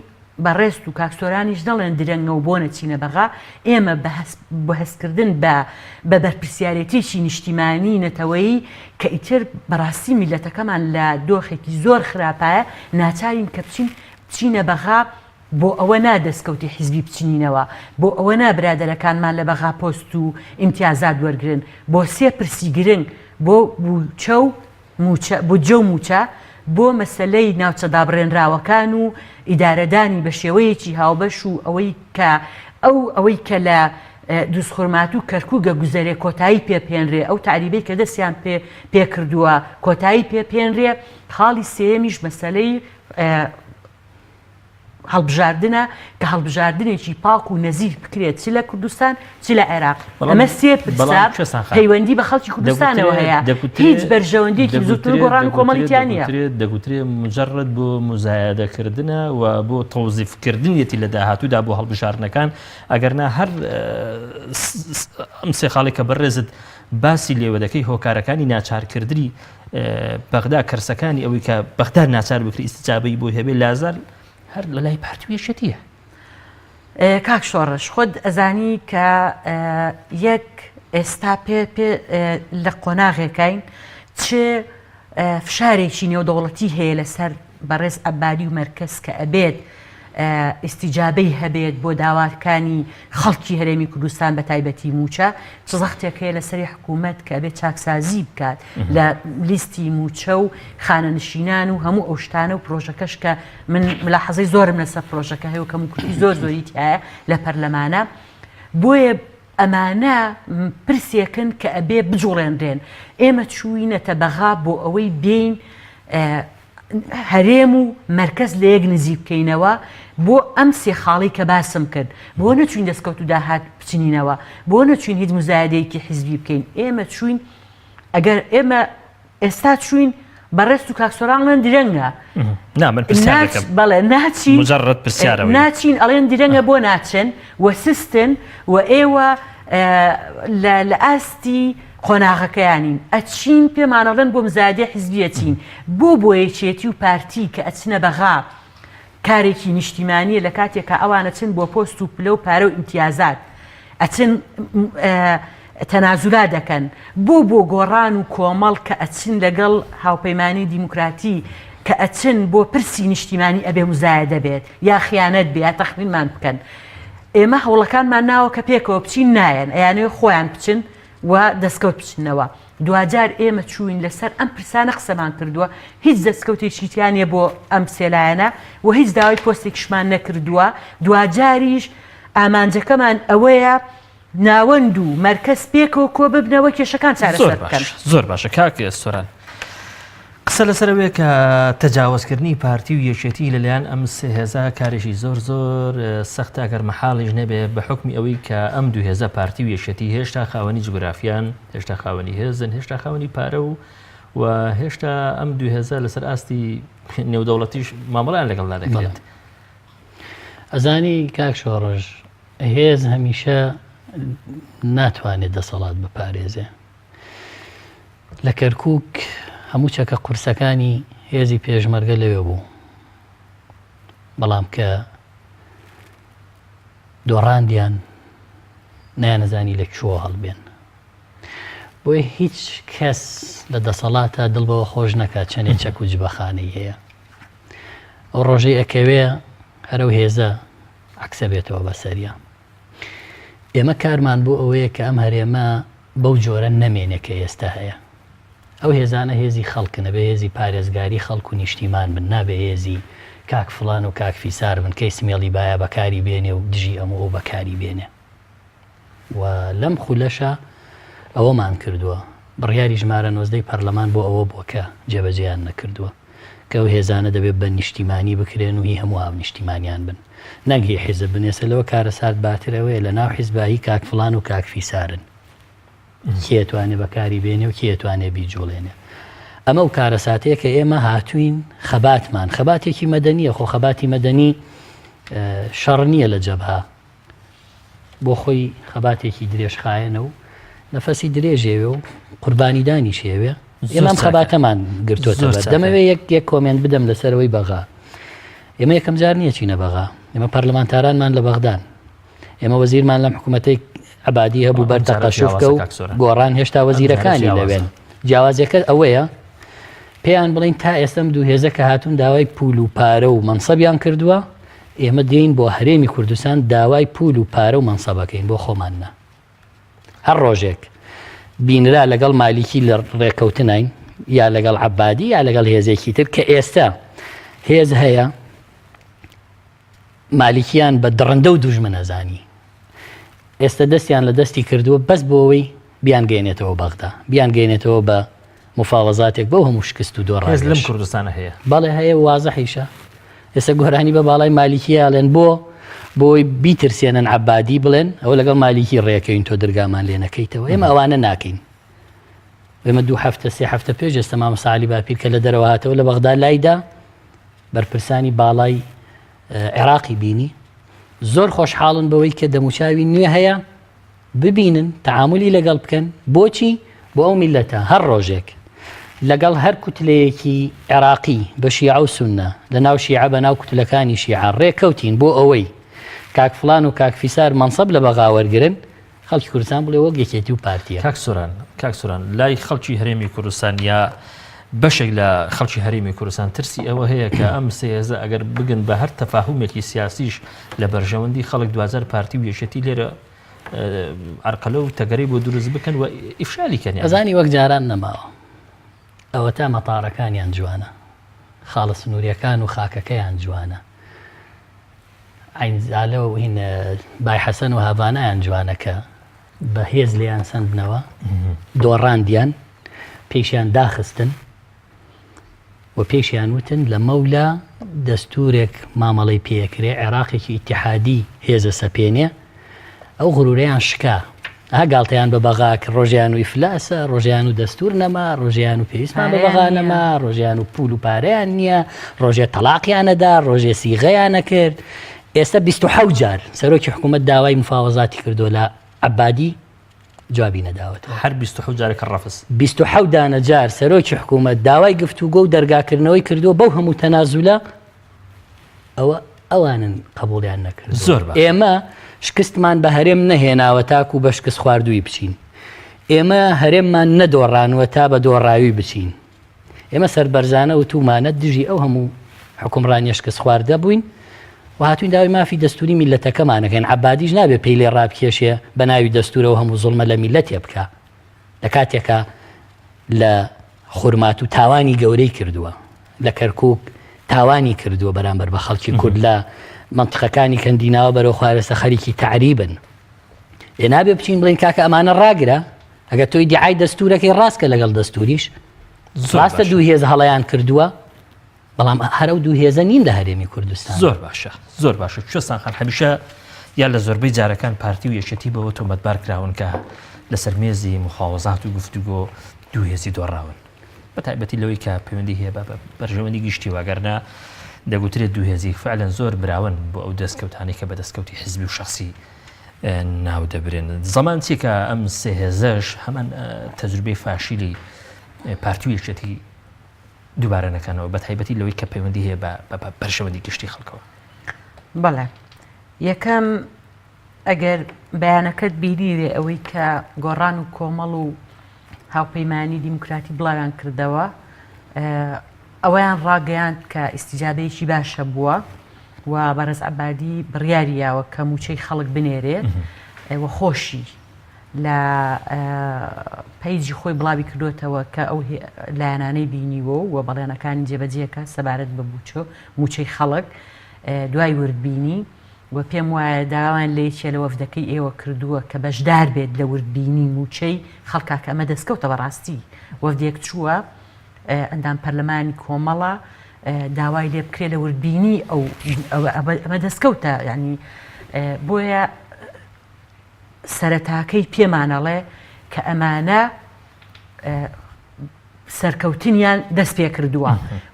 بەڕێزت و کاک سۆرانیش نەڵێن درەنگە و بۆ نەچینە بەغا ئێمە بە هەستکردن بە بە بەرپرسیارێتیی نیشتیمانی نەتەوەیی کە ئیتر بەڕاستی میللەتەکەمان لە دۆخێکی زۆر خراپایە ناچارین کە بچین بچینە بەغا. بۆ ئەوە نا دەستکەوتی حیزبی بچنینەوە، بۆ ئەوە نا برادەرەکانمان لە بەغا پۆست و ئیمتیازات وەرگرن، بۆ سێ پرسی گرنگ، بۆ بوچە و موچە، بودجە و موچە، بۆ مەسەلەی ناوچە دابڕێنراوەکان و ئیدارەدانی بە شێوەیەکی هاوبەش و ئەوەی کە ئەو ئەوەی کە لە دوزخورماتوو و کەرکووک گوزەرێ کۆتایی پێ بهێنرێ، ئەو تەعریبەی کە دەستیان پێ پێ کردووە کۆتایی پێ بهێنرێ، خاڵی سێیەمیش مەسەلەی هەڵبژاردنە کە هەڵبژاردنێکی پاک و نەزیه بکرێت چ لە کوردستان چ لە عێراق. ئەمە سێ پرسە پەیوەندی بە خەڵکی کوردستانەوە هەیە، هیچ بەرژەوەندیەکی بزوتنەوەی گۆڕان و کۆمەڵی تیا نییە. دەگوترێ مجرد بۆ موزایەدەکردنە و بۆ تەوزیفکردنیەتی لە داهاتوودا بۆ هەڵبژاردنەکان، ئەگەرنا هەر ئەم سێ خاڵێک کە بەڕێزت باسی لێوە دەکەی هۆکارەکانی ناچارکردنی بەغدا کەرسەکانی ئەوەی کە بەغدا ناچار بکری ئیستجابەی بۆی هەبێ لازال هەر لە لای پارتی و یەکێتیە. کاک شۆڕش خۆت ئەزانی کە یەک ئێستا پێ پێ لە قۆناغێکین چ فشارێکی نێودەوڵەتی هەیە لەسەر بەڕێز عەبادی و مەرکەز کە ئەبێت ئیستیجابەی هەبێت بۆ داواکانی خەڵکی هەرێمی کوردستان بە تایبەتی مووچە، چ زەختێک هەیە لەسەری حکوومەت کە ئەبێت چاکسازی بکات لە لیستی مووچە و خانەنشینان و هەموو ئەو شتانە و پرۆژەکەش کە من ملاحەزەی زۆرم لەسەر پرۆژەکە هەیە و کەموکورتی زۆر زۆری تیایە لە پەرلەمانە بۆیە ئەمانە پرسێکن کە ئەبێ بجوڵێنرێن ئێمە چووینەتە بەغا بۆ ئەوەی بێین هەرێم و مەرکەز لە یەک نزیک بکەینەوە بۆ ئەم سێ خاڵەی کە باسم کرد بۆ نەچوین دەستکەوت و داهات بچنینەوە بۆ نەچوین هیچ مزایدەیەکی حیزبی بکەین ئێمە چوین ئەگەر ئێمە ئێستا چوین بەڕێز و کاک سۆران ڵێن درەنگە نا من پرسیار دەکەم بەڵێ ناچین مجرد پرسیارە ناچین ئەڵێن درەنگە بۆ ناچن و سستن و ئێوە لە ئاستی قۆناغەکەیانین ئەچین پێمان ئەڵێن بۆ مزایدەی حیزبی ئەچین بۆ بۆ یەکێتی و پارتی کە ئەچنە بەغا کارێکی نیشتیمانیە لە کاتێکا ئەوان ئەچن بۆ پۆست و پلە و پارە و ئیمتیازات ئەچن تەنازولا دەکەن بۆ بۆ گۆڕان و کۆمەڵ کە ئەچن لەگەڵ هاوپەیمانی دیموکراتی کە ئەچن بۆ پرسی نیشتیمانی ئەبێ مزایدە بێت یا خیانەت بێ یا تەخمینمان بکەن ئێمە هەوڵەکانمان ناوە کە پێکەوە بچین نایەن ئەیانەوێ خۆیان بچن و دەستکەوت بچنەوە. دواجار ئێمە چووین لەسەر ئەم پرسانە قسەمان کردووە، هیچ دەستکەوتێکی تیا نییە بۆ ئەم سێ لایەنە و هیچ داوای پۆستێکیشمان نەکردووە، دواجاریش ئامانجەکەمان ئەوەیە ناوەند و مەرکەز پێکەوە کۆببنەوە کێشەکان چارەسەر بکەن. زۆر باشە کاک سۆران. قسە لەسەر ئەوەیە کە تەجاوەزکردنی پارتی و یەکێتی لەلایەن ئەم سێ هێزە کارێکی زۆر زۆر سەختە ئەگەر مەحاڵیش نەبێ بە حوکمی ئەوەی کە ئەم دوو هێزە پارتی و یەکێتی هێشتا خاوەنی جوگرافیان هێشتا خاوەنی هێزن هێشتا خاوەنی پارە و و هێشتا ئەم دوو هێزە لەسەر ئاستی نێودەوڵەتیش مامەڵیان لەگەڵدا دەکرێت. ئەزانی کاک شۆڕش هێز هەمیشە ناتوانێت دەسەڵات بپارێزێ لە کەرکووک هەموو چەکە قورسەکانی هێزی پێشمەرگە لەوێ بوو، بەڵام کە دۆڕاندیان نەیانەزانی لە کوێوە هەڵبێن. بۆیە هیچ کەس لە دەسەڵاتە دڵ بەوە خۆش نەکات چەندێ چەک و جبەخانەی هەیە. ئەو ڕۆژەی ئەکەوێ هەرەو هێزە عەکسە بێتەوە بەسەریا. ئێمە کارمان بۆ ئەوەیە کە ئەم هەرێمە بەو جۆرە نەمێنێ کە ئێستا هەیە. ئەو هێزانە هێزی خەڵکن، ئەبێ هێزی پارێزگاری خەڵک و نیشتیمان بن، نابێ هێزی کاک فڵان و کاک فیسار بن کەی سمێڵی بایە بەکاری بێنێ و دژی ئەم و ئەو بەکاری بێنێ. و لەم خولەشا ئەوەمان کردووە. بڕیاری ژمارە نۆزدەی پەرلەمان بۆ ئەوە بووە کە جێبەجێیان نەکردووە. کە ئەو هێزانە دەبێت بە نیشتیمانی بکرێن و هی هەموو هاونیشتیمانیان بن نەک هی حیزب بن، ئێستا لەوە کارەسات باتر ئەوەیە لە ناو حیزبا هی کاک فڵان و کاک فیسارن کێ ئەتوانێ بەکاری بێنێ و کێ ئەتوانێ بیجوڵێنێ. ئەمە و کارەساتەیە کە ئێمە هاتوین خەباتمان خەباتێکی مەدەنیە، خۆ خەباتی مەدەنی شەڕ نییە لە جەبهە، بۆ خۆی خەباتێکی درێژخایەنە و نەفەسی درێژێوێ و قوربانیدانیش هێوێ ئێمە ئەم خەباتەمان گرتووەتە بەر دەمەوێ یەک یەک comment بدەم لەسەرەوەی بەغا ئێمە یەکەم جار نییە چینە بەغا ئێمە پەرلەمانتارانمان لە بەغدان ئێمە وەزیرمان لەم حکوومەتەی عبادی هەبوو بەر تەقەشوفکە و گۆڕان هێشتا وەزیرەکانی لەوێن جیاوازیەکە ئەوەیە پێیان بڵین تا ئێستم دوو هێزە کە هاتوون داوای پول و پارە و مەنسەبیان کردووە. ئێمە دێین بۆ هەرێمی کوردستان داوای پول و پارە و مەنسەبەکەین بۆ خۆمان نا. هەر ڕۆژێک بینرا لەگەڵ مالیکی لە ڕێکەوتنین یا لەگەڵ عەبادی یا لەگەڵ هێزێکی تر کە ئێستا هێز هەیە مالیکیان بە دڕندە و دوژمن ئەزانی ئێستا دەستیان لە دەستی کردووە بەس بۆ ئەوەی بیانگەێنێتەوە بەغدا بیانگەێنێتەوە بە مفاوەزاتێک بەو هەموو شکست و دۆڕانەش. هێز لەم کوردستانە هەیە؟ بەڵێ هەیە و وازحیشە. ئێستا گۆرانی بە باڵای مالیکی ئەڵێن بۆ؟ بۆی بیترسێنن عەبادی بڵێن ئەوە لەگەڵ مالیکی ڕێکەین تۆ درگامان لێ نەکەیتەوە ئێمە ئەوانە ناکەین. ئێمە دوو هەفتە سێ هەفتە پێش ئێستا مامۆستا عەلی باپیر کە لە دەرەوە هاتەوە لە بەغدا لایدا بەرپرسانی باڵای عێراقی بینی زۆر خۆشحاڵن بەوەی کە دەموچاوی نوێ هەیە ببینن تەعامولی لەگەڵ بکەن بۆچی بۆ ئەو میللەتە هەر ڕۆژێک لەگەڵ هەر کوتلەیەکی عێراقی بە شیعە و سوننە لە ناو شیعە بە ناو کوتلەکانی شیعە ڕێکەوتین بۆ ئەوەی کاک فلان و کاک فیسار مەنسەب لە بەغا وەرگرن خەڵکی کوردستان بڵێ وەک یەکێتی و پارتیە. کاک سۆران کاک سۆران لای خەڵکی هەرێمی کوردستان یا بەشێک لە خەڵکی هەرێمی کوردستان ترسی ئەوە هەیە کە ئەم سێ هێزە ئەگەر بگن بە هەر تەفاهومێکی سیاسیش لە بەرژەوەندی خەڵک دواجار پارتی و یەکێتی لێرە عرقەلە و تەگەرەی بۆ دروست بکەن و ئیفشالی کەن. ئەزانی وەک جاران نەماوە. ئەوەتا مەتارەکانیان جوانە. خاڵە سنووریەکان و خاکەکەیان جوانە. عەین زالە و هین بای حەسەن و هاڤانایان جوانە کە بە هێز لێیان سەندنەوە، دۆڕاندیان، پێیشیان داخستن. و پێیشیان وتن لەمەولا دەستوورێک مامەڵەی پێکرێ، عێراقێکی ئیتیحادی هێز ئەسەپێنێ، ئەو غرورەیان شکا. ئەها گاڵتەیان بە بەغا کرد، ڕۆژیان و ئیفلاسە، ڕۆژیان و دەستوور نەما، ڕۆژیان و پێویستمان بە بەغا نەما، ڕۆژیان و پوول و پارەیان نییە، ڕۆژێ تەڵاقیان ئەدا، ڕۆژێ سیغەیان ئەکرد. ئێستا 27 جار سەرۆکی حکوومەت داوای مفاوەزاتی کردووە لە عەبادی، جوابی نەداوەتەوە. هەر 27 جارەکە ڕەفز. 27 دانە جار سەرۆکی حکوومەت داوای گفتوگۆ و دەرگاکردنەوەی کردووە بەو هەموو تەنازولە ئەوە ئەوانن قبوڵیان نەکردووە. زۆر باشە. ئێمە شکستمان بە هەرێم نەهێناوە تاکو بە شکست خواردووی بچین. ئێمە هەرێممان نەدۆڕانوە تا بە دۆڕاوی بچین. ئێمە سەربەرزانە وتومانە دژی ئەو هەموو حوکمڕانیە شکست خواردە بووین و هاتوین داوای مافی دەستوری میلەتەکەمانەکەین عەبادیش نابێ پێی لێ ڕابکێشێ بە ناوی دەستورەوە هەموو زوڵمە لە میلەتێ بکا لە کاتێکا لە خورمات و تاوانی گەورەی کردووە لە کەرکک تاوانی کردووە بەرامبەر بە خەڵکی کورد لە منطقەکانی کەندیناوە بەرەو خوارێسە خەریکی تعریبن ئێ نابێ بچین بڵین کاکە ئەمانە ڕاگرە ئەگەر تۆی دیعای دەستورەکەی ڕاستکە لەگەڵ دەستوریش ڕاستە دوو هێز هەڵەیان کردووە بەڵام هەر ئەو دوو هێزە نین لە هەرێمی کوردستان. زۆر باشە زۆر باشە کوێستان خان هەمیشە یا لە زۆربەی جارەکان پارتی و یەکێتی بەوە تۆمەتبار کراون کە لەسەر مێزی مخاوەزات و گفتوگۆ دوو هێزی دۆڕاون بە تایبەتی لەوەی کە پەیوەندی هەیە بە بەرژەوەندی گشتی واگەرنا دەگوترێت دوو هێزی فعلەن زۆر براون بۆ ئەو دەستکەوتانەی کە بە دەستکەوتی حزبی و شخصی ناو دەبرێن زەمان چیە کە ئەم سێ هێزەش هەمان تەجروبەی فاشیلی پارتی و یەکێتی دووبارە نەکەنەوە بە تایبەتی لەوەی کە پەیوەندی هەیە بە بەرژەوەندی گشتی خەڵکەوە. بەڵێ یەکەم ئەگەر بەیانەکەت بینیوێ ئەوەی کە گۆڕان و کۆمەڵ و هاوپەیمانی دیموکراتی بڵاویان کردەوە ئەوەیان ڕاگەیاند کە ئیسیجابەیەکی باشە بووە و بەڕێز عەبادی بڕیاری یاوە کە مووچەی خەڵک بنێرێت و خۆشی لە پەیجی خۆی بڵاوی کردوێتەوە کە ئەو لایەنانەی بینیوە و بەڵێنەکانی جێبەجێکە سەبارەت بە بوچۆ مووچەی خەڵک دوای وردبینی و پێم وایە داوایان لە یەکێ لە وەفدەکەی ئێوە کردووە کە بەشدار بێت لە وردبینی مووچەی خەڵکا کە ئەمە دەستکەوتە بەڕاستی وەفدێک چووە ئەندام پەرلەمانی کۆمەڵە داوای لێ بکرێت لە وردبینی ئەو ئەمە دەستکەوتە ینی بۆیە سەرەتاکەی پێمانەڵێ کە ئەمانە سەرکەوتنیان دەست پێ کردووە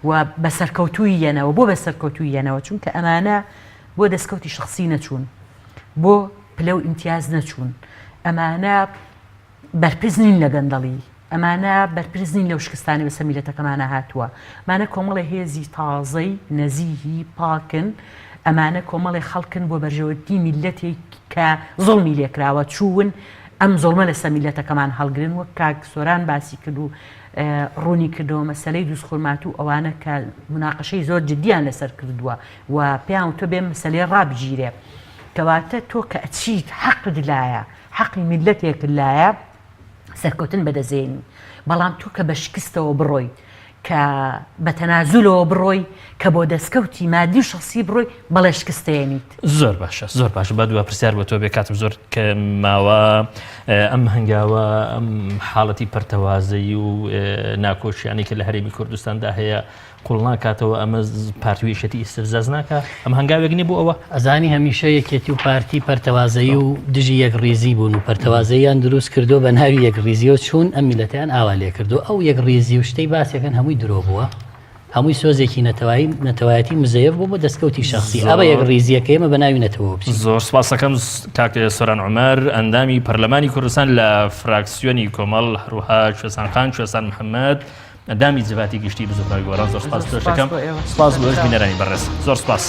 و بە سەرکەوتووی یەنەوە بۆ بە سەرکەوتووی یەنەوە چونکە ئەمانە بۆ دەستکەوتی شخصی نەچوون بۆ پلە و ئیمتیاز نەچوون ئەمانە بەرپرس نین لە گەندەڵی ئەمانە بەرپرس نین لەو شکستانەی بەسەر میللەتەکەمانا هاتووە. ئەمانە کۆمەڵێ هێزی تازەی نەزیهی پاکن، ئەمانە کۆمەڵێ خەڵکن بۆ بەرژەوەندی میللەتێک کە زوڵمی لێکراوە چوون. ئەم زوڵمە لەسەر میللەتەکەمان هەڵگرن وەک کاک سۆران باسی کرد و ڕوونی کردەوە مەسەلەی دووزخورماتوو ئەوانە کە مناقەشەی زۆر جدیان لەسەر کردووە و پێیان وتووە بێ مەسەلەی ڕابگیرێ کەواتە تۆ کە ئەچیت حەقت لایە حەقی میللەتێکت لایە سەرکەوتن بەدەستێنی بەڵام تۆ کە بە شکستەوە بڕۆیت کە بە تەنازولەوە بڕۆی کە بۆ دەستکەوتی مادی و شەخسی بڕۆی بەڵێ شکستێنیت. زۆر باشە زۆر باشە با دوا پرسیار بۆ تۆ بێ کاتم زۆر کە ماوە ئەم هەنگاوە ئەم حاڵەتی پەرتەوازەیی و ناکۆکیانی کە لە هەرێمی کوردستاندا هەیە قوڵ ناکاتەوە ئەمە پارتی و یەکێتی ئیستفزاز ناکا ئەم هەنگاوێک نیە بۆ ئەوە؟ ئەزانی هەمیشە یەکێتی و پارتی پەرتەوازەیی و دژی یەکڕیزی بوون و پەرتەوازەییان دروست کردووە بە ناوی یەکڕیزیەوە چوون ئەم میللەتەیان ئاوا لێکردووە ئەو یەکڕیزی و شتەی باسیەکەن هەمووی درۆ بووە هەمووی سۆزێکی نەتەوایی نەتەوایەتی مزەیەف بوو بۆ دەستکەوتی شەخسی ئەوە یەکڕیزیەکە ئێمە بە ناوی نەتەوە بچین. زۆر سپاسەکەم کاک سۆران عومەر ئەندامی پەرلەمانی کوردستان لە فراکسیۆنی کۆمەڵ هەروەها کوێستان خان کوێستان محەممەد ئەندامی جڤاتی گشتی بزوتنەوەی گۆڕان زۆر سپاس سپاس دەکەم بۆ ئێوە. سپاس بۆ بینەرانی بەڕێز زۆر سپاس.